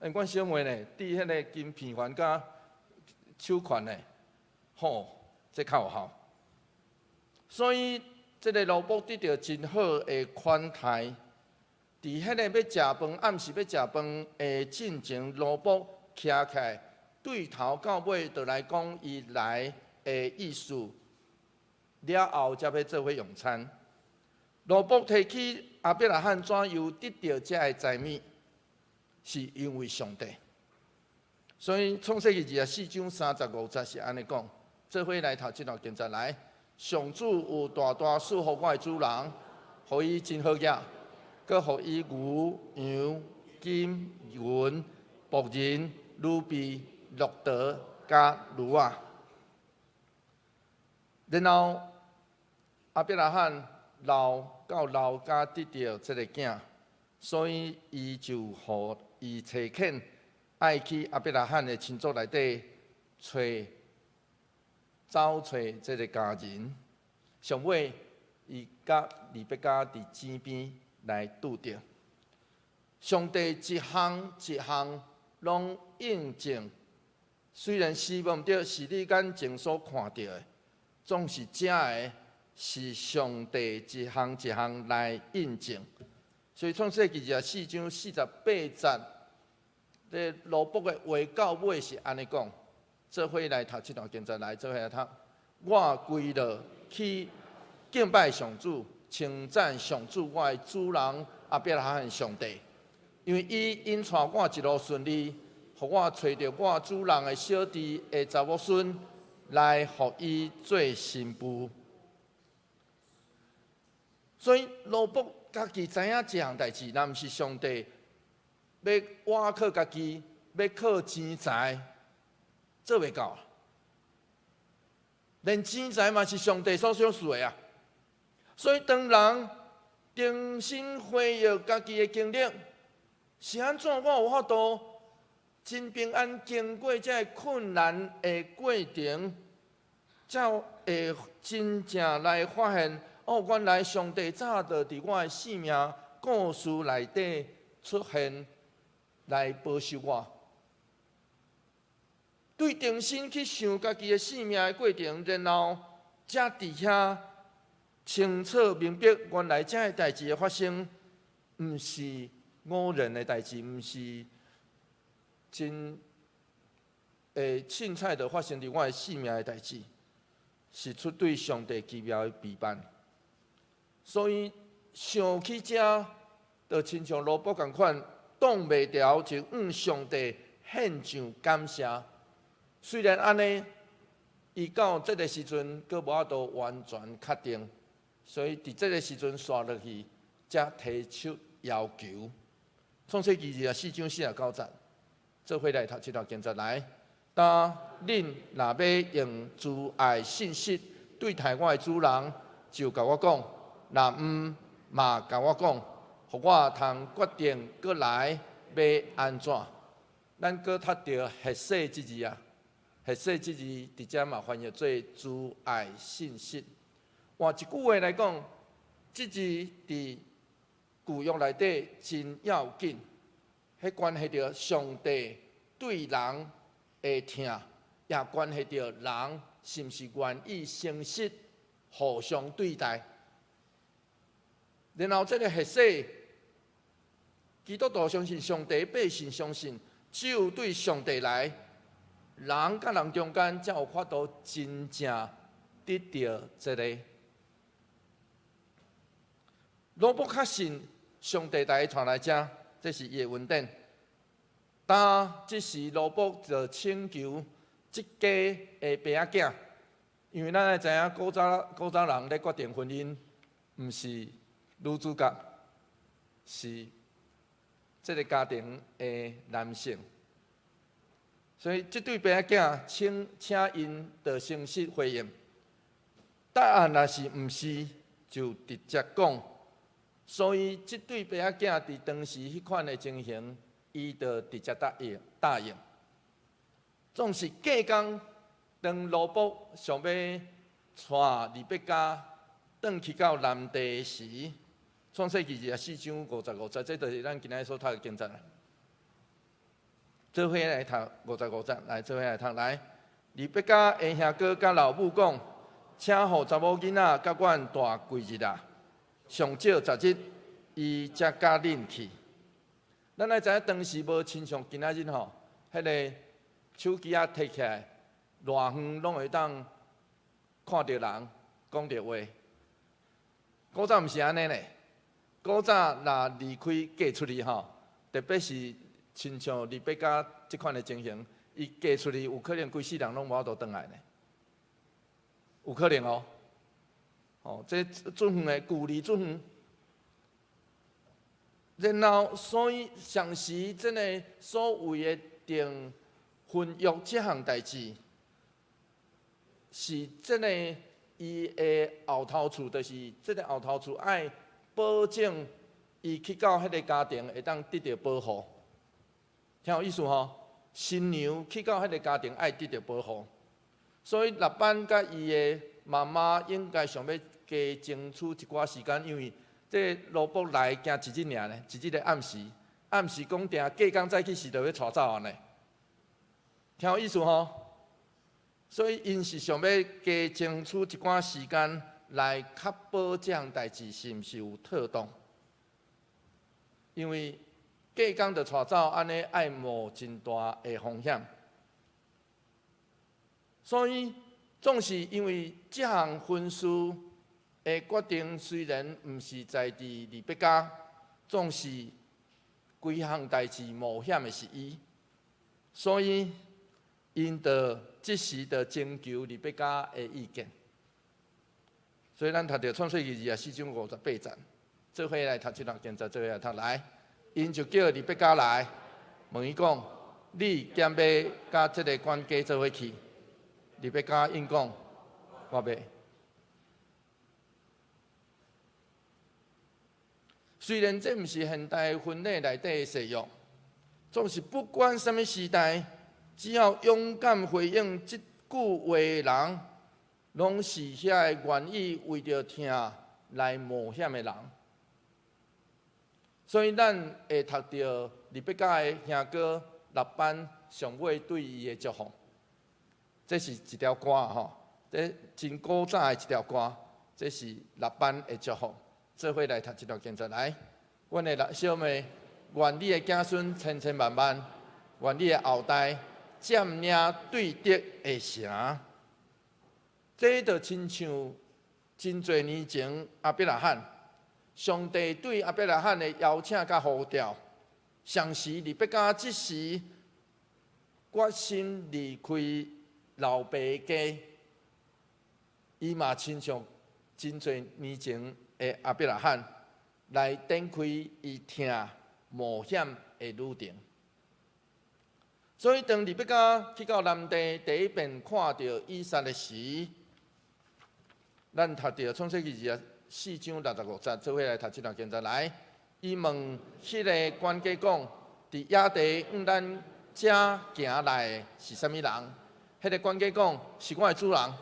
欸，阮小妹呢，戴彼个金鼻環佮手環呢，吼，這較有效。所以這个羅卜得著真好的款待，佇彼個欲食飯，暗時欲食飯的進前，羅卜徛起來，對頭到尾就來講伊來的意思，了後才欲做伙用餐。羅卜提起亞伯拉罕怎樣得著這个財物，是因為上帝。所以創世記24章35節是按呢講，做伙來讀這段經節來。上主有大大賜予我的主人，予伊真好額，閣予伊牛、羊、金、銀、僕人、奴婢、駱駝、佮驢仔。然後亞伯拉罕老到老家得著這个囝，所以伊就予伊差遣愛去亞伯拉罕的親族內底揣走揣這个家人。上尾伊佮利百加佇井邊來拄著。上帝一項一項攏印證，雖然是無毋著是你眼前所看著的，總是這个是上帝一項一項來印證。所以創世記24章48節，這羅卜的話到尾是按呢講，做伙來讀這段經節來，做伙來讀。我跪落去敬拜上主，稱讚上主我的主人亞伯拉罕上帝，因為伊引帶我一路順利，予我揣著我主人的小弟的查某孫來予伊做新婦。所以羅卜家己知影這項代誌，若毋是上帝欲倚靠家己，欲靠錢財，做袂到。連錢財嘛是上帝所賞賜的啊！所以當人重新回憶家己的經歷，是按怎我有法度真平安經過這个困難的過程，才會真正來發現哦，原來上帝早就佇我的生命故事內底出現，來保守我。對重新去想家己的生命的過程，然後才佇遐清楚明白，原來這个代誌的發生，毋是偶然的代誌，毋是真會凊彩就發生佇我的生命的代誌，是出對上帝奇妙的備辦。所以想起這，就親像羅卜仝款，擋袂牢就向上帝獻上感謝。雖然按呢，伊到這个時陣，閣無法度完全確定，所以佇這个時陣紲落去，才提出要求。創世記24章49節，做伙來讀這段經節來。當恁若欲用慈愛信實對待我的主人，就共我講；若毋嘛共我講，予我通決定閣來欲按怎。咱閣讀著結世這字啊，結世這字佇遮嘛翻譯做慈愛信實。換一句話來講，這字佇舊約內底真要緊。彼關係著上帝對人的疼，也關係著人是毋是願意誠實互相對待。然後這个彼世，基督徒相信上帝，百姓相信，只有對上帝來，人佮人中間才有法度真正得著這个。羅伯確信上帝共伊帶來遮，這是伊的恩典。當這時羅伯就請求這家的爸仔囝，因為咱愛知影古早古早人咧決定婚姻，毋是女主角，是這个家庭的男性。所以這對爸仔囝請請𪜶著誠實回應。答案若是毋是，就直接講。所以這對爸仔囝佇當時彼款的情形，伊就直接答應答應。總是隔工，當羅伯想欲帶利百加轉去到南地時，創世記24章55節，這就是咱今仔日所讀的經節。做伙來讀五十五節，來做伙來讀來。利百加的兄哥佮老母講，請予查某囡仔佮阮蹛幾日啊，上少十日，伊才佮恁去。咱愛知影當時無親像今仔日吼，彼个手機仔提起來，偌遠攏會當看著人，講著話。古早毋是按呢咧，古早若離開嫁出去吼，特別是親像利百加這款的情形，伊嫁出去有可能規世人攏無法度轉來呢，有可能哦。哦，這足遠的距離足遠。然後，所以上時這个所謂的訂婚約這項代誌，是這个伊的後頭厝，就是這个後頭厝愛保證伊去到彼个家庭會當得著保護。聽有意思吼？新娘去到彼个家庭愛得著保護，所以拉班佮伊的媽媽應該想欲加爭取一寡時間，因為這羅伯來行一日爾呢，一日的暗時，暗時講定隔工早起時就欲帶走按呢。聽有意思吼？所以𪜶是想欲加爭取一寡時間來確保這項代誌是毋是有妥當，因為隔工就帶走，按呢愛冒真大的風險。所以總是因為這項婚事的決定雖然毋是在佇利百加，總是規項代誌冒險的是伊，所以𪜶就這時就徵求利百加的意見。所以咱讀著創世記24章58節，做伙來讀這段經節，做伙來讀來。𪜶就叫利百加來，問伊講：你敢欲佮這个管家做伙去？利百加應講：我欲。雖然這毋是現代婚禮內底的誓約，總是不管啥物時代，只要勇敢回應這句話的人，攏是遐個願意為著疼來冒險的人。所以咱會讀著利百加的兄哥拉班上尾對伊的祝福，這是一條歌吼，這真古早的一條歌，這是拉班的祝福。做伙來讀這段經節來，阮的小妹，願你的子孫千千萬萬，願你的後代佔領對敵的城。這就親像真濟年前亞伯拉罕，上帝對亞伯拉罕的邀請佮呼召，相時利百加這時決心離開老爸家，伊嘛親像真濟年前的亞伯拉罕來展開伊疼冒險的旅程。所以當利百加去到南地第一遍看著以撒的時，咱讀著創世記24章65節，做伙來讀這段經節來。伊問彼个管家講：佇野地向咱遮行來的是啥物人？彼个管家講：是我的主人。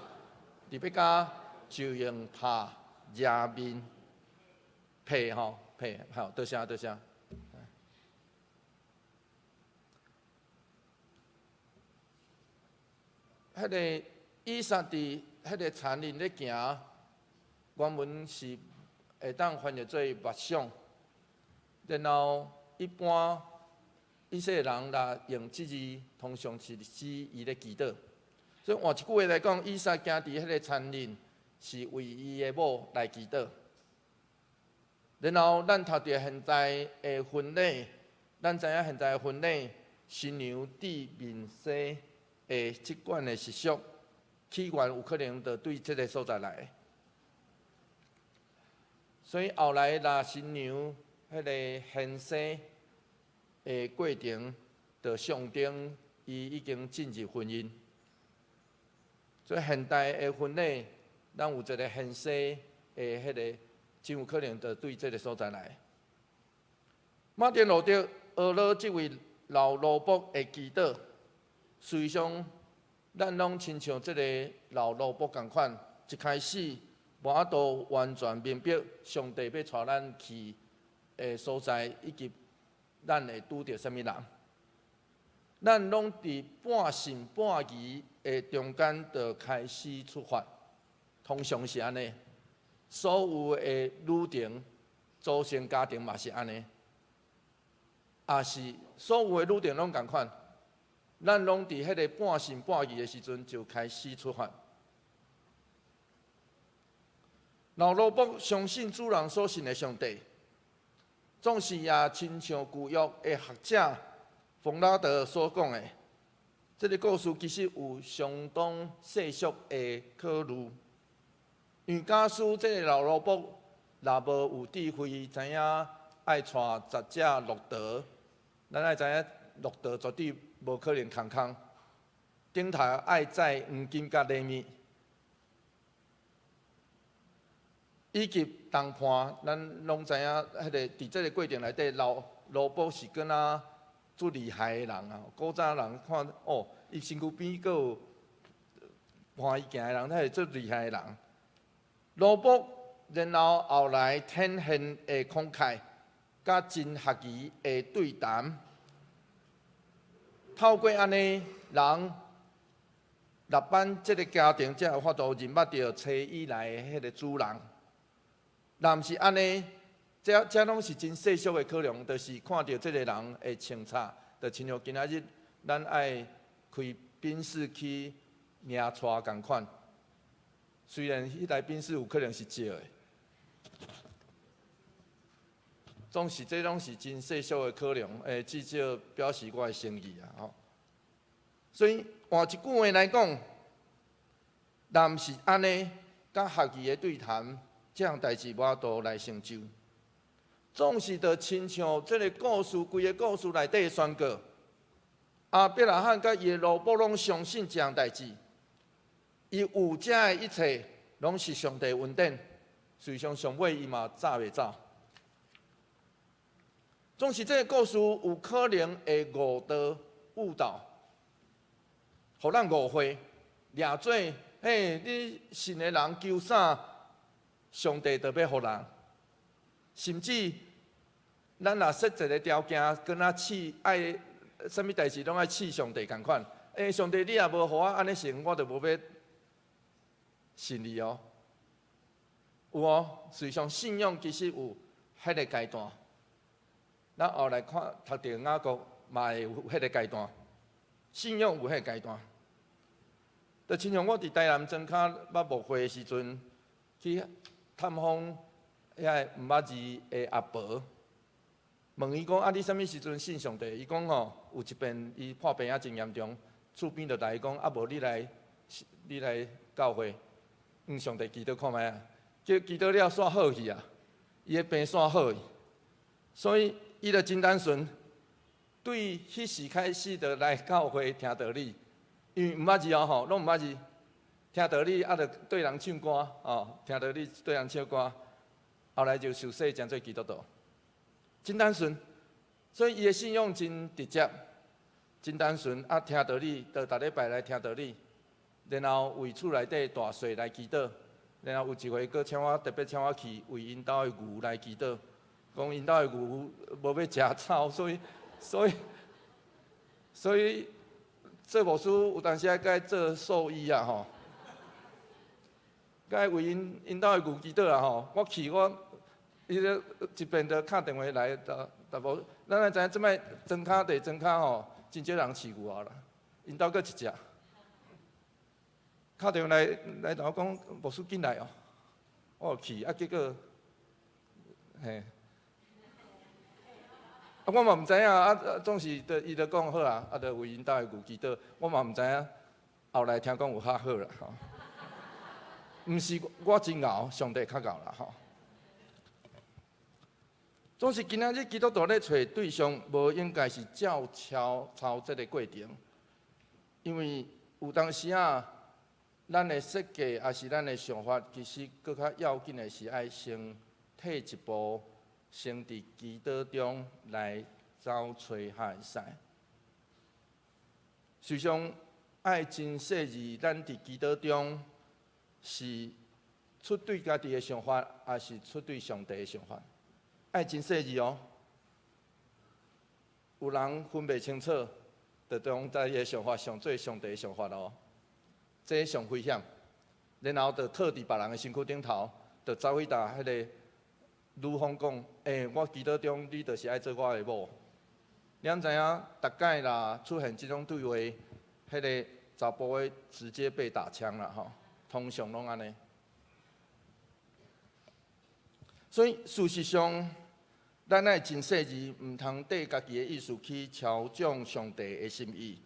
利百加就用拍遮面，被吼被，好，多謝多謝。彼个以撒佇彼个田林咧行，原文是會當翻譯做默想。然後一般以色列人若用這字，通常是指伊咧祈禱。所以換一句話來講，以撒行佇彼個田林，是為伊的某來祈禱。然後咱讀著現在的婚禮，咱知影現在的婚禮，新娘戴面紗的這款的習俗，起源有可能就對這個所在來。所以後來若新娘彼個獻牲的過程，就象徵伊已經進入婚姻。所以現代的婚禮，咱有一個獻牲的彼個，真有可能就對這個所在來。馬丁路德學了這位老奴僕的祈禱，事實上，咱攏親像這個老奴僕仝款，一開始無法度完全明白上帝欲帶咱去的所在，以及咱會拄著啥物人。咱攏佇半信半疑的中間就開始出發，通常是按呢。所有的旅程組成家庭嘛是按呢，也是所有的旅程攏仝款。咱攏佇彼個半信半疑的時陣就開始出發。老奴僕相信主人所信的上帝，總是也親像舊約的學者馮拉德所講的，這個故事其實有相當世俗的考慮。因為假使這個老奴僕若無有智慧，知影愛帶10隻駱駝，咱愛知影駱駝絕對無可能空空，頂頭愛載黃金佮禮物，以及同伴，咱攏知影，彼個佇這個過程內底，老奴僕是敢若足厲害的人啊！古早人看哦，伊身軀邊閣有伴伊行的人，他是足厲害的人。奴僕然後後來展現的慷慨，佮真合宜的對談，透過按呢人，拉班這个家庭才有法度認捌著揣伊來的彼个主人。若毋是按呢，這這攏是真世俗的考量，就是看著這个人的穿插，就親像今仔日咱愛開賓士去名車仝款。雖然彼台賓士有可能是借的，總是這攏是真世俗的考量，至少表示我的誠意啊！吼，所以換一句話來講，若毋是按呢，佮合宜的對談，這項代誌無法度來成就。總是就親像這个故事，規个故事內底的宣告，亞伯拉罕佮伊的奴僕攏相信這項代誌，伊有遮的一切，攏是上帝恩典，事實上上尾伊嘛走袂走。總是這个故事有可能會誤導、誤導，予咱誤會，掠做嘿，你信的人求啥，上帝就欲予人，甚至咱若設一个條件，敢若試愛啥物代誌攏愛試上帝仝款。欸，上帝你若無予我按呢成，我就無欲信你哦。有哦，實際上信仰其實有彼个階段。咱後來看讀著雅各嘛會有彼个階段，信仰有彼个階段。就親像我佇台南莊跤捌牧會的時陣，去探訪遐个毋捌字的阿婆，問伊講啊，你啥物時陣信上帝？伊講吼，有一遍伊破病啊真嚴重，厝邊就來伊講啊，無你來，你來教會，向上帝祈禱看覓啊？叫祈禱了煞好去啊，伊的病煞好去，所以伊就真單純，對彼時開始就來教會聽道理，因為毋捌字哦吼，攏毋捌字，聽道理啊，就對人唱歌哦，聽道理對人唱歌，後來就受洗成做基督徒，真單純，所以伊的信仰真直接，真單純啊，聽道理，就逐禮拜來聽道理，然後為厝內底大細來祈禱，然後有一回閣請我特別請我去為𪜶兜的牛來祈禱，講𪜶兜的牛無欲食草，所以所以所以做牧師有當時愛該做獸醫啊吼，該為𪜶𪜶兜的牛祈禱啊吼。我去我，伊咧一遍就敲電話來，逐無，咱愛知影這擺莊跤地莊跤吼，真少人飼牛啊啦。𪜶兜閣一隻，敲電話來來同我講，牧師緊來哦，我就去，啊結果，嘿。啊，我嘛毋知影，啊，總是就伊就講好啊，啊，就為𪜶兜的牛祈禱，我嘛毋知影，後來聽講有較好啦，吼。毋是我真𠢕，上帝較𠢕啦，吼。總是今仔日基督徒咧揣對象，無應該是照抄抄這个過程，因為有當時啊，咱的設計抑是咱的想法，其實閣較要緊的是愛先退一步。先佇祈禱中來走揣較會使。時常愛真細膩，咱佇祈禱中是出對家己的想法，抑是出對上帝的想法？愛真細膩哦。有人分袂清楚，就將家己的想法當做上帝的想法哦。這上危險。然後就套佇別人的身軀頂頭，就走去共彼个女方講，欸，我祈禱中你就是愛做我的某。你敢知影？逐擺若出現這種對話，彼个查埔會直接被打槍啦吼，通常攏按呢。所以事實上，咱愛真細膩，毋通綴家己的意思去超縱上帝的心意，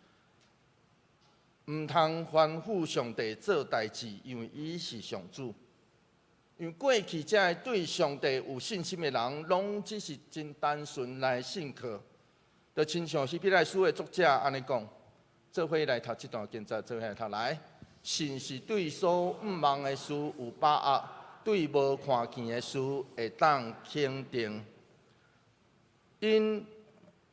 毋通吩咐上帝做代誌，因為伊是上主。因為過去這个對上帝有信心的人，攏只是真單純來信靠，就親像希伯來書的作者按呢講，做伙來讀這段經節，做伙來讀來。信是對所向望的事有把握，對無看見的事會當肯定。𪜶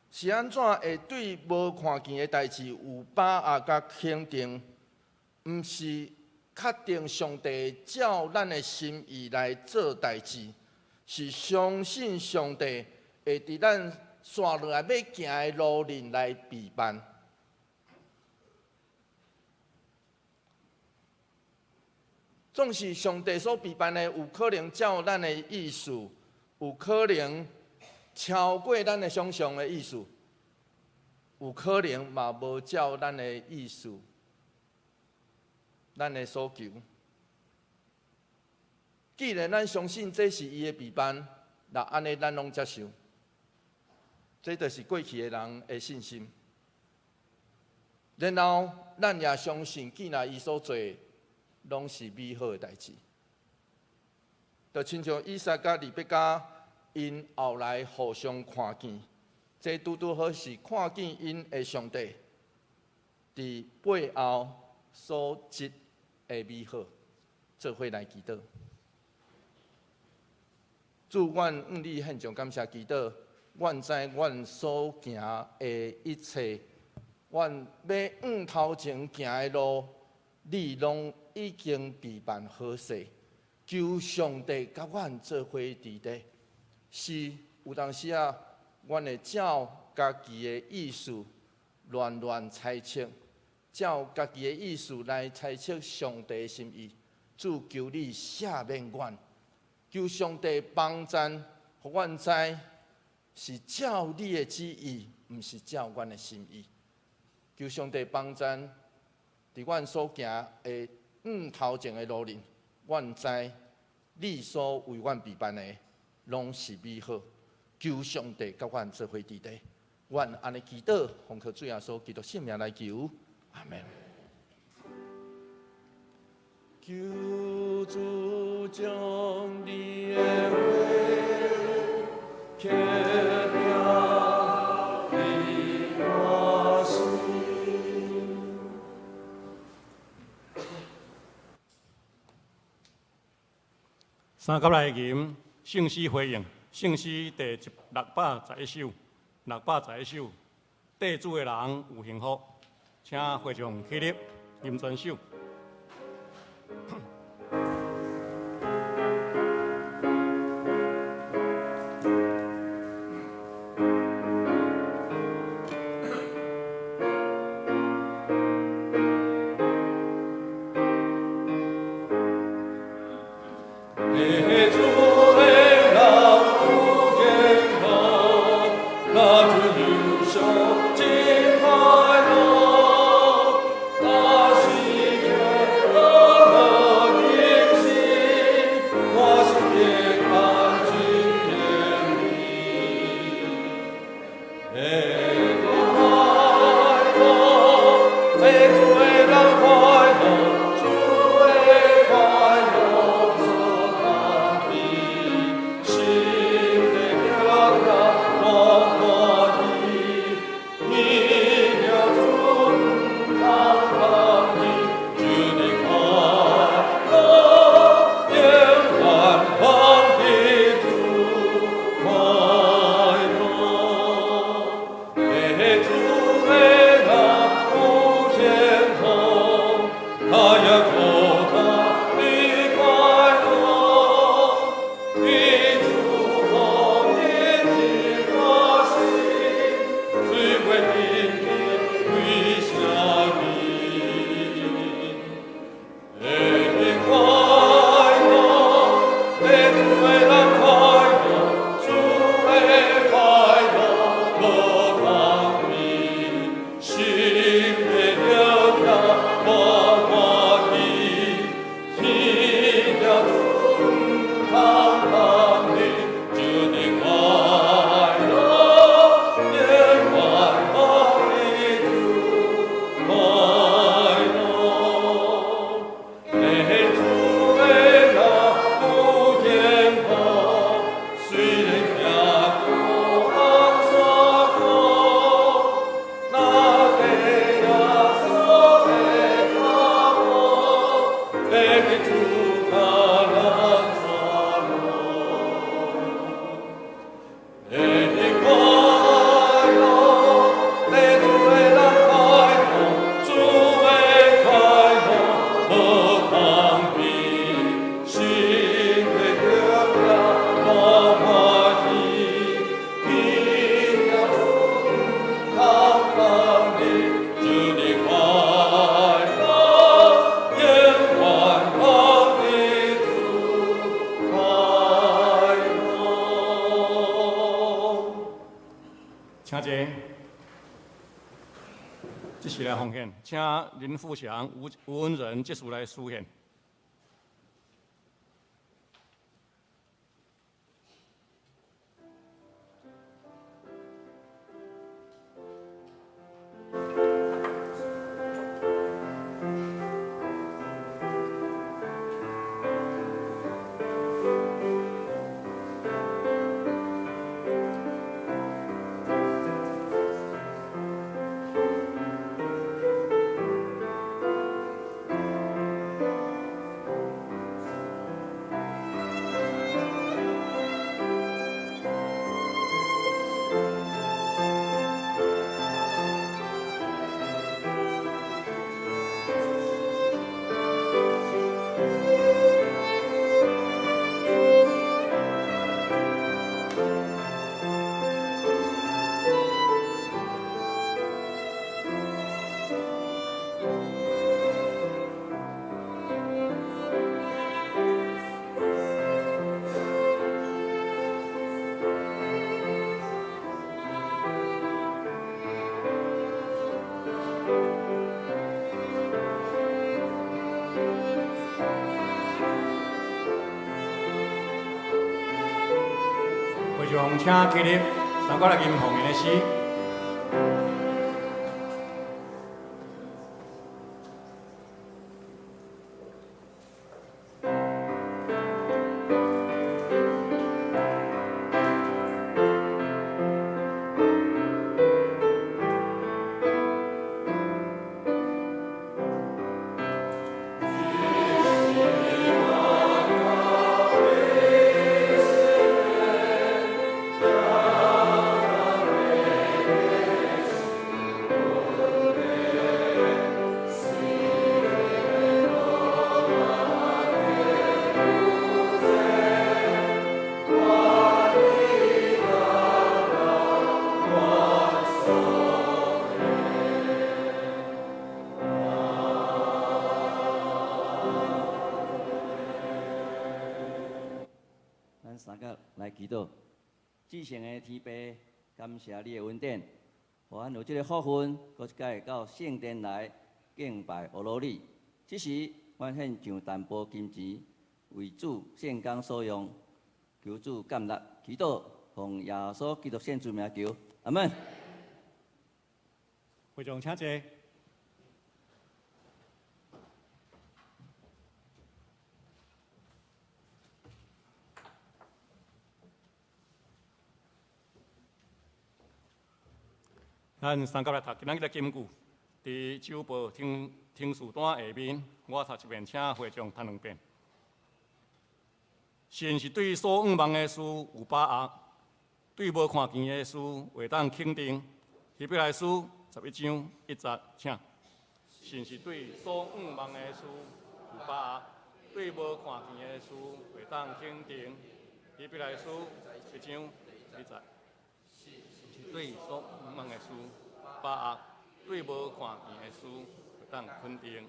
是按怎會對無看見的代誌有把握佮肯定？毋是確定上帝照咱的心意來做代誌，是相信上帝會佇咱紲落來欲行的路裡來備辦。總是上帝所備辦的，有可能照咱的意思，有可能超過咱的想像的意思，有可能嘛無照咱的意思。咱的所求，既然咱相信這是伊的備辦，那按呢咱攏接受。這就是過去的人的信心。然後咱也相信，既然伊所做的攏是美好的代誌，就親像以撒佮利百加，𪜶後來互相看見，這拄拄好是看見𪜶的上帝佇背後所織的美好，做伙來祈禱。主，阮向你獻上感謝祈禱，阮知阮所行的一切，阮欲向頭前行的路，你攏已經備辦好勢。求上帝佮阮做伙佇咧，是有當時啊，阮會照家己的意思亂亂猜測。照家己的意思來猜測上帝的心意，主求你赦免阮，求上帝幫贊，予阮知是照你的旨意，毋是照阮的心意。求上帝幫贊，佇阮所行的向頭前的路裡，阮知你所為阮備辦的，攏是美好。求上帝佮阮做伙佇咧，阮按呢祈禱，奉靠主耶穌基督聖名來求。阿門。求主將你的話刻銘佇我心。三甲來吟聖詩回應，聖詩第611首，611首，綴主的人有幸福。請會眾起立，吟全首。請坐。這是來奉獻，請林富祥、吳吳文仁這次來司獻。會眾請起立，三個來吟奉獻的詩。咱三个來祈禱，至聖的天父，感謝你的恩典，予咱有這个福分，閣一擺到聖殿來敬拜阿羅你。這時，阮獻上淡薄金錢，為主聖工所用，求主感納，祈禱，奉耶穌基督聖主名求，阿門。會眾請坐。咱三甲來讀今仔日的金句，佇周報聽聽書單下面，我讀一遍，請會眾讀兩遍。神是對所向望的事有把握，對無看見的事會當肯定。希伯來書11章1節，請。神是對所向望的事有把握，對無看見的事會當肯定。希伯來書11章1節。是對所向望的事把握，對無看見的事會當肯定。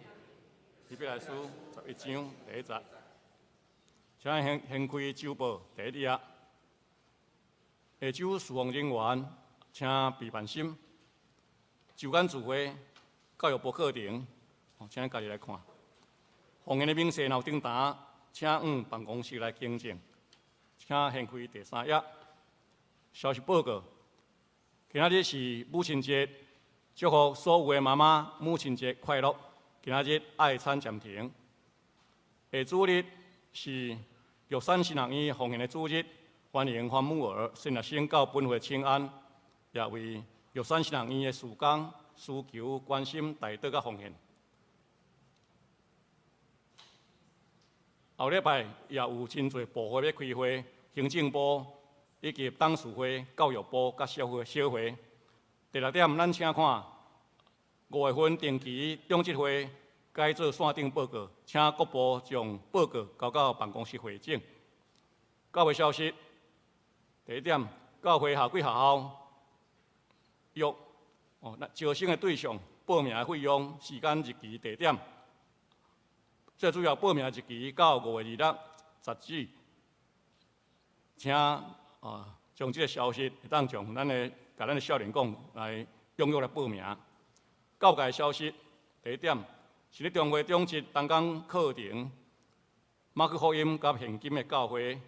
希伯來書11章第1節。請掀掀開周報第一頁。下周事奉人員，請備辦心。周間聚會教育部課程，請家己來看。奉獻的明細若有訂單，請往辦公室來更正。請掀開第三頁。消息報告：今仔日是母親節，祝福所有的媽媽母親節快樂。今仔日愛餐暫停。下主日是玉山神學院奉獻的主日，歡迎范母兒聖樂生到本會請安，也為玉山神學院的事工需求關心代禱佮奉獻。後禮拜也有真濟部會欲開會，行政部以及董事會、教育部佮小會小會。第六點，咱請看5月份定期長執會改做線頂報告，請各部將報告交到辦公室匯總。教會消息，第一點，教會夏季學校約哦，那招生的對象、報名的費用、時間、日期、地點。最主要報名日期到5月26截止，請啊，將這个消息會當將咱的共咱的少年講來踴躍來報名。教界消息，第一點是咧中會長執同工課程，馬可福音佮現今的教會，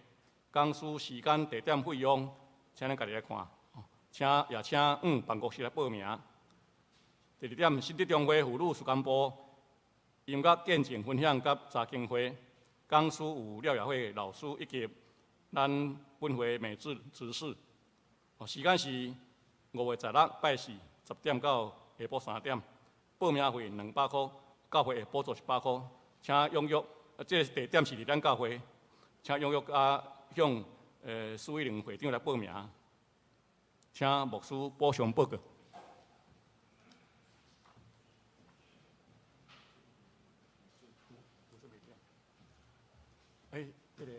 講師時間、地點、費用，請恁家己來看。請也請辦公室來報名。第二點，新竹中會婦女事工部音樂見證分享佮查經會，講師有廖雅慧老師以及咱本會美智執事。時間是5月16拜四10點到下晡3點，報名費200箍，教會會補助100箍，請踴躍。這个地點是佇咱教會，請踴躍啊向蘇玉玲會長來報名。請牧師補充報告。欸，這个。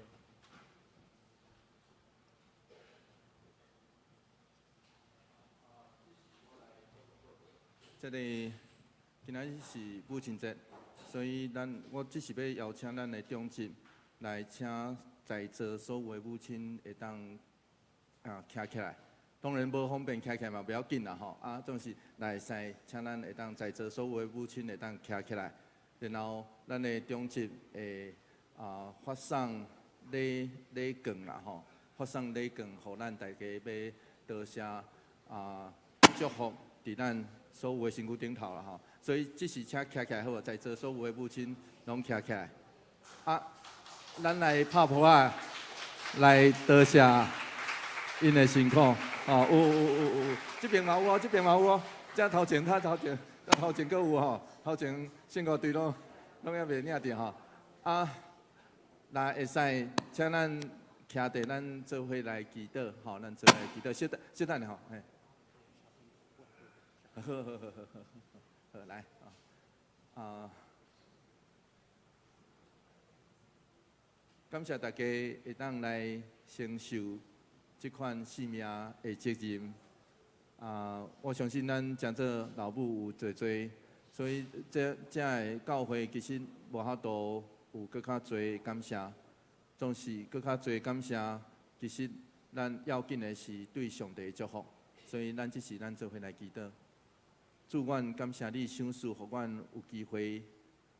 這个今仔日是母親節，所以咱我只是欲邀請咱的長執來請在座所有的母親會當啊徛起來。當然無方便徛起來嘛，袂要緊啦吼。啊，總是來會使請咱會當在座所有的母親會當徛起來，然後咱的長執會啊發送禮禮券啦吼，發送禮券予咱大家欲多謝啊祝福佇咱所有的身軀頂頭啦吼。所以這時請徛起來好無？在座所有的母親攏徛起來。啊，咱來拍噗仔來多謝𪜶的辛苦。哦，有有有有，這邊嘛有哦，這邊嘛有哦，這頭前，較頭前，這頭前閣有吼，頭前聖歌隊攏攏猶未領著吼。啊，來會使，請咱徛佇咱做伙來祈禱，吼，咱做伙來祈禱，小等小等下吼，嘿。好好好好好，好來，啊，感謝大家會當來承受這款生命的責任。啊，我相信咱誠做老母有濟濟，所以這這个教會其實無法度有閣較濟感謝，總是閣較濟感謝。其實咱要緊的是對上帝的祝福，所以咱這時咱做伙來祈禱。主，阮感謝你賞賜，予阮有機會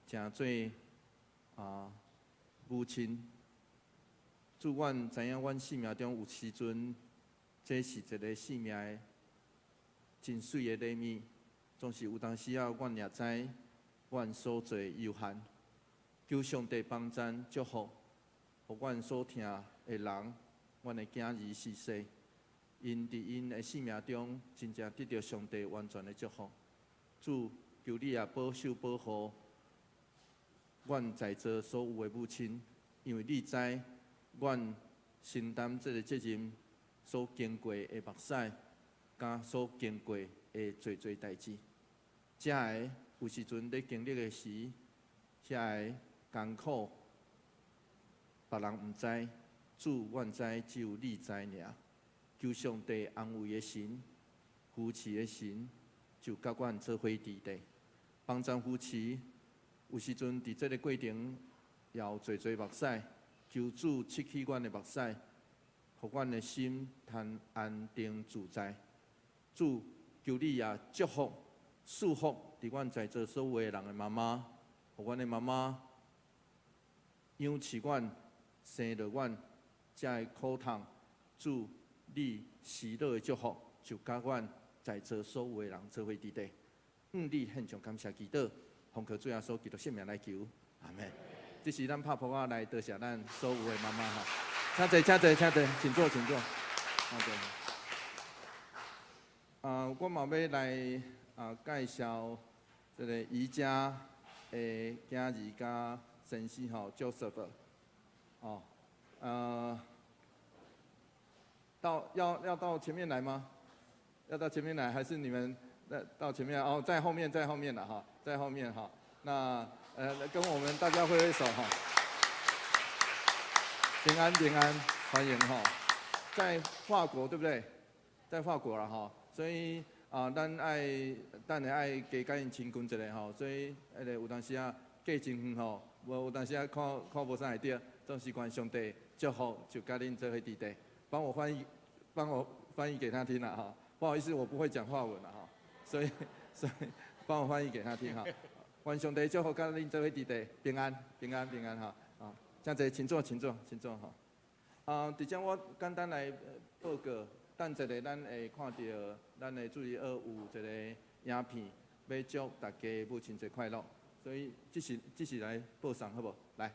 成做啊母親。主，阮知影阮生命中有時陣，這是一个生命的真媠的禮物。總是有當時仔，阮也知阮所做的有限。求上帝幫贊祝福，予阮所疼的人，阮的囝兒婿婿，𪜶佇𪜶的生命中真正得著上帝完全的祝福。主，求你也保守保護阮在座所有的母親，因為你知阮承擔這个責任所經過的目屎，佮所經過的濟濟代誌。這个有時陣咧經歷的時，遐个艱苦，別人毋知，主，阮知，只有你知爾。求上帝安慰的神、扶持的神，就佮阮做伙佇咧，幫贊扶持。有時陣佇這个過程，也有濟濟目屎，求主拭去阮的目屎，予阮的心通安定自在。主，求你也祝福、賜福佇阮在座所有的人的媽媽，予阮的媽媽養飼阮、生著阮，才會苦痛。主，你喜樂的祝福，就佮阮在座所有的人做伙佇咧。向你獻上感謝祈禱，奉靠主耶穌基督聖名來求，阿們。這是咱拍噗仔來多謝咱所有的媽媽吼，請坐，請坐，請坐，請坐，請坐。請坐。啊，我嘛欲來啊介紹這个宜家的囝兒佮先生吼，Joseph。哦，到要要到前面來嗎？要到前面來，還是你們那到前面？哦，在後面，在後面了哈，在後面哈。那跟我們大家揮揮手哈。平安平安，歡迎哈。在法國對不對？在法國了哈，所以啊，咱愛等下愛加佮𪜶親近一下吼，所以彼个有當時啊隔真遠吼，無有當時啊看看無啥會著，總是願上帝祝福就佮恁做伙佇咧。幫我翻譯，幫我翻譯給他聽啦哈。不好意思，我不會講華文啦哈，所以幫我翻譯給他聽哈。願上帝祝福佮恁做伙弟弟平安平安平安哈啊！請坐，請坐，請坐，請坐哈。啊，佇遮我簡單來報告，等一下咱會看著咱的主日學有一个影片，欲祝大家母親節快樂，所以這是來播送好無？來。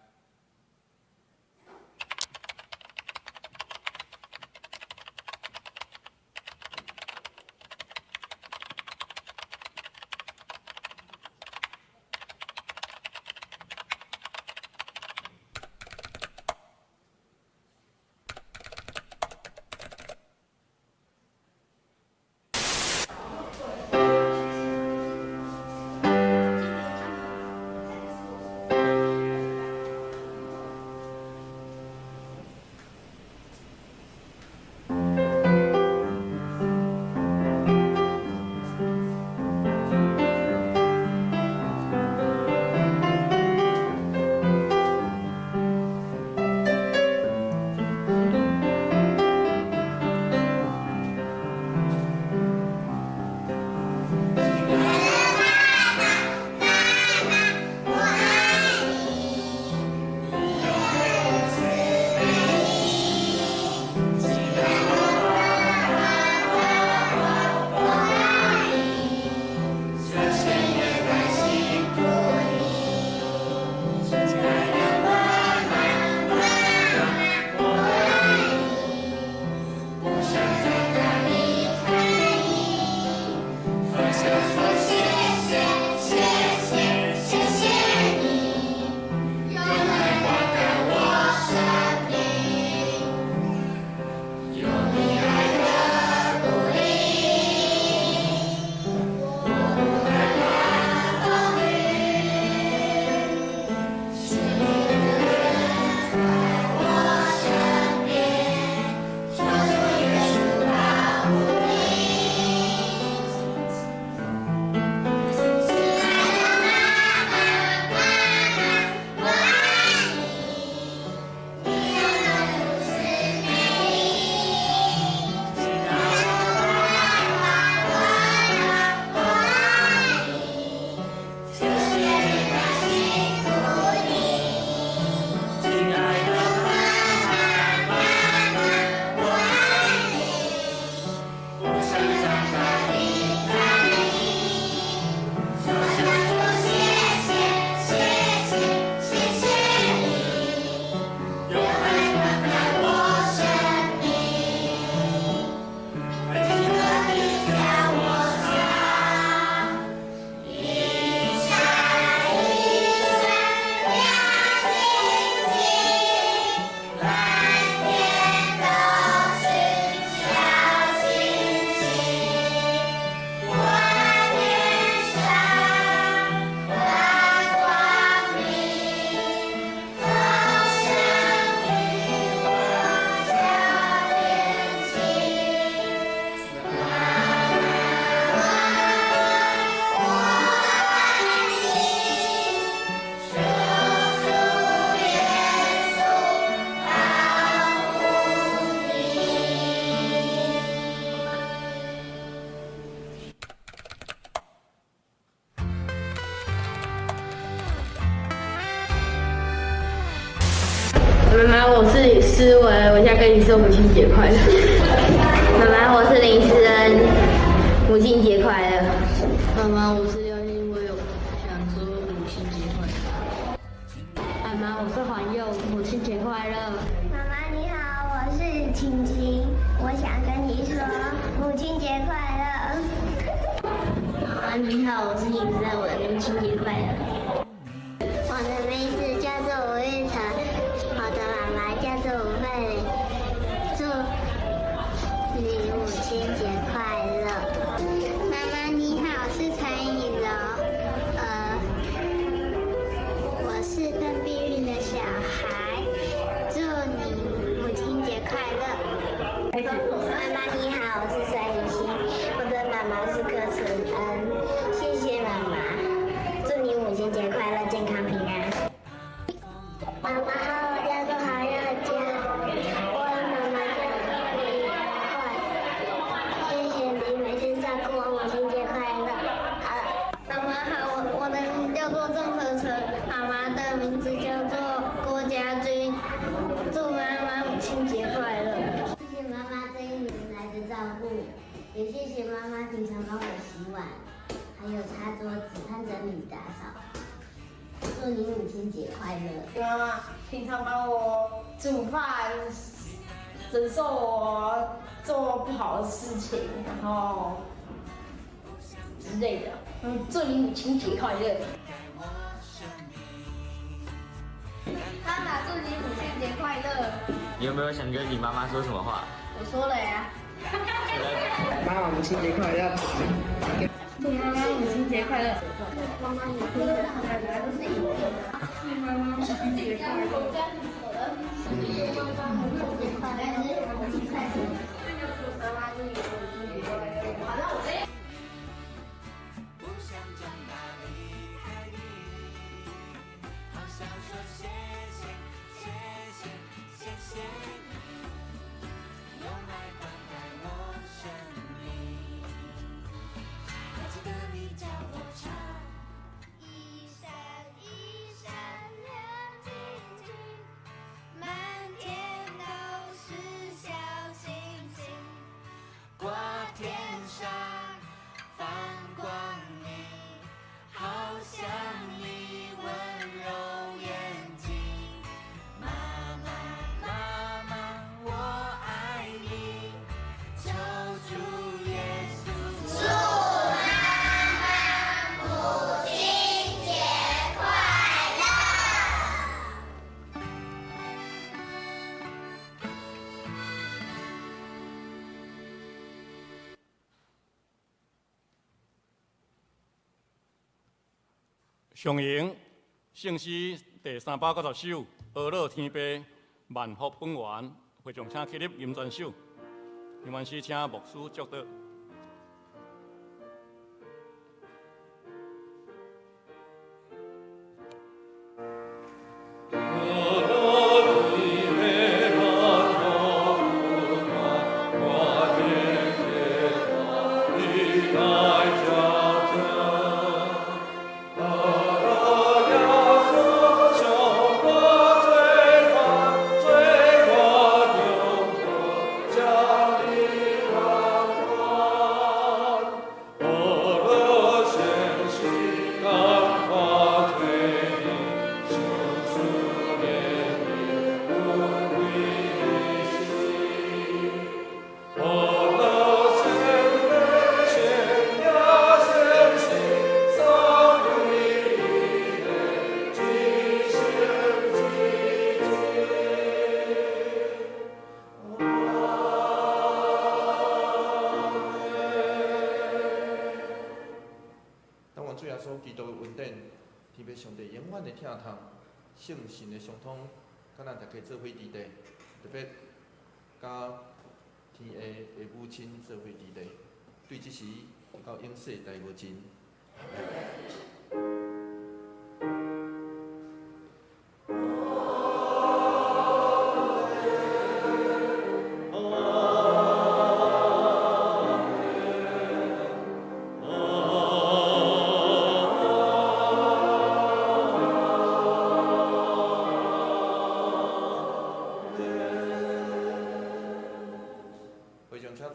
媽媽，我是李思維，我想跟你說母親節快樂。媽媽，我是林思恩，母親節快樂。媽媽，我是廖新威，我想說母親節快樂。媽媽，我是黃佑，母親節快樂。媽媽你好，我是晴晴，我想跟你說母親節快樂。媽媽你好，我是尹正文，母親節快樂。我的名字叫做吳玉成，我的媽媽叫做吳慧玲，祝你母親節快樂。媽媽你好，我是陳以柔，我是鄧碧雲的小孩，祝你母親節快樂。媽媽你好，我是孫雨欣，我的媽媽是柯純恩，謝謝媽媽，祝你母親節快樂，健康平安。媽媽好，我叫做韓若佳，我的媽媽叫做李慧，照顧我，也謝謝媽媽平常幫我洗碗，還有擦桌子和整理打掃。祝你母親節快樂！媽媽平常幫我煮飯，忍受我做不好的事情，然後之類的。祝你母親節快樂！媽媽祝你母親節快樂！你有沒有想跟你媽媽說什麼話？我說了呀。媽媽母親節快樂！祝媽媽母親節快樂！媽媽你聽的祝媽媽母親節快樂！母親節快樂！母親節快樂！媽媽祝你母親節快樂！不想長大離開你，好想說謝謝謝謝謝謝你，用愛灌溉我生命。還記得你教我唱。一閃一閃亮晶晶，滿天都是小星星，掛天上放光明，好像你溫柔眼睛。媽媽媽媽，我愛你，求主耶穌。祝媽媽母親節快樂！上迎聖詩第390首《阿樂天父萬福本源》，會眾請起立吟全首。吟完詩，請牧師祝禱。但願主耶穌基督的恩典，天父上帝永遠的疼痛，聖神的相通，佮咱大家做伙佇地，特別佮天下的母親做伙佇地，對這時到永世代無盡。會眾請坐。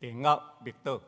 定額默禱。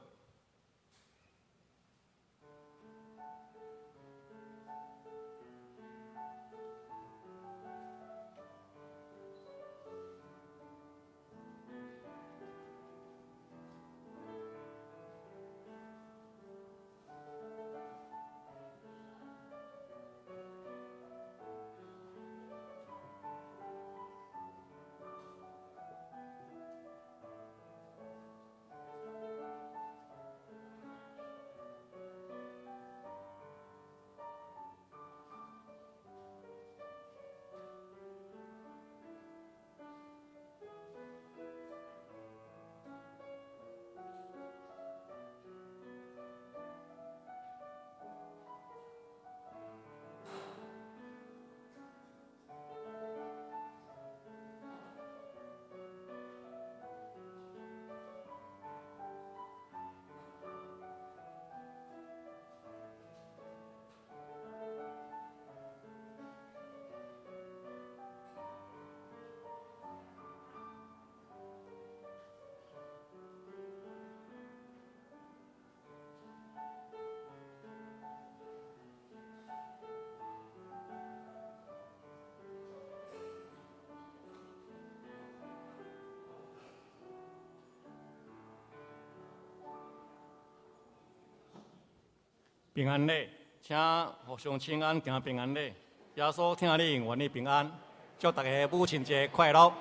平安禮，請互相請安，行平安禮。耶穌疼你，願你平安。祝大家母親節快樂！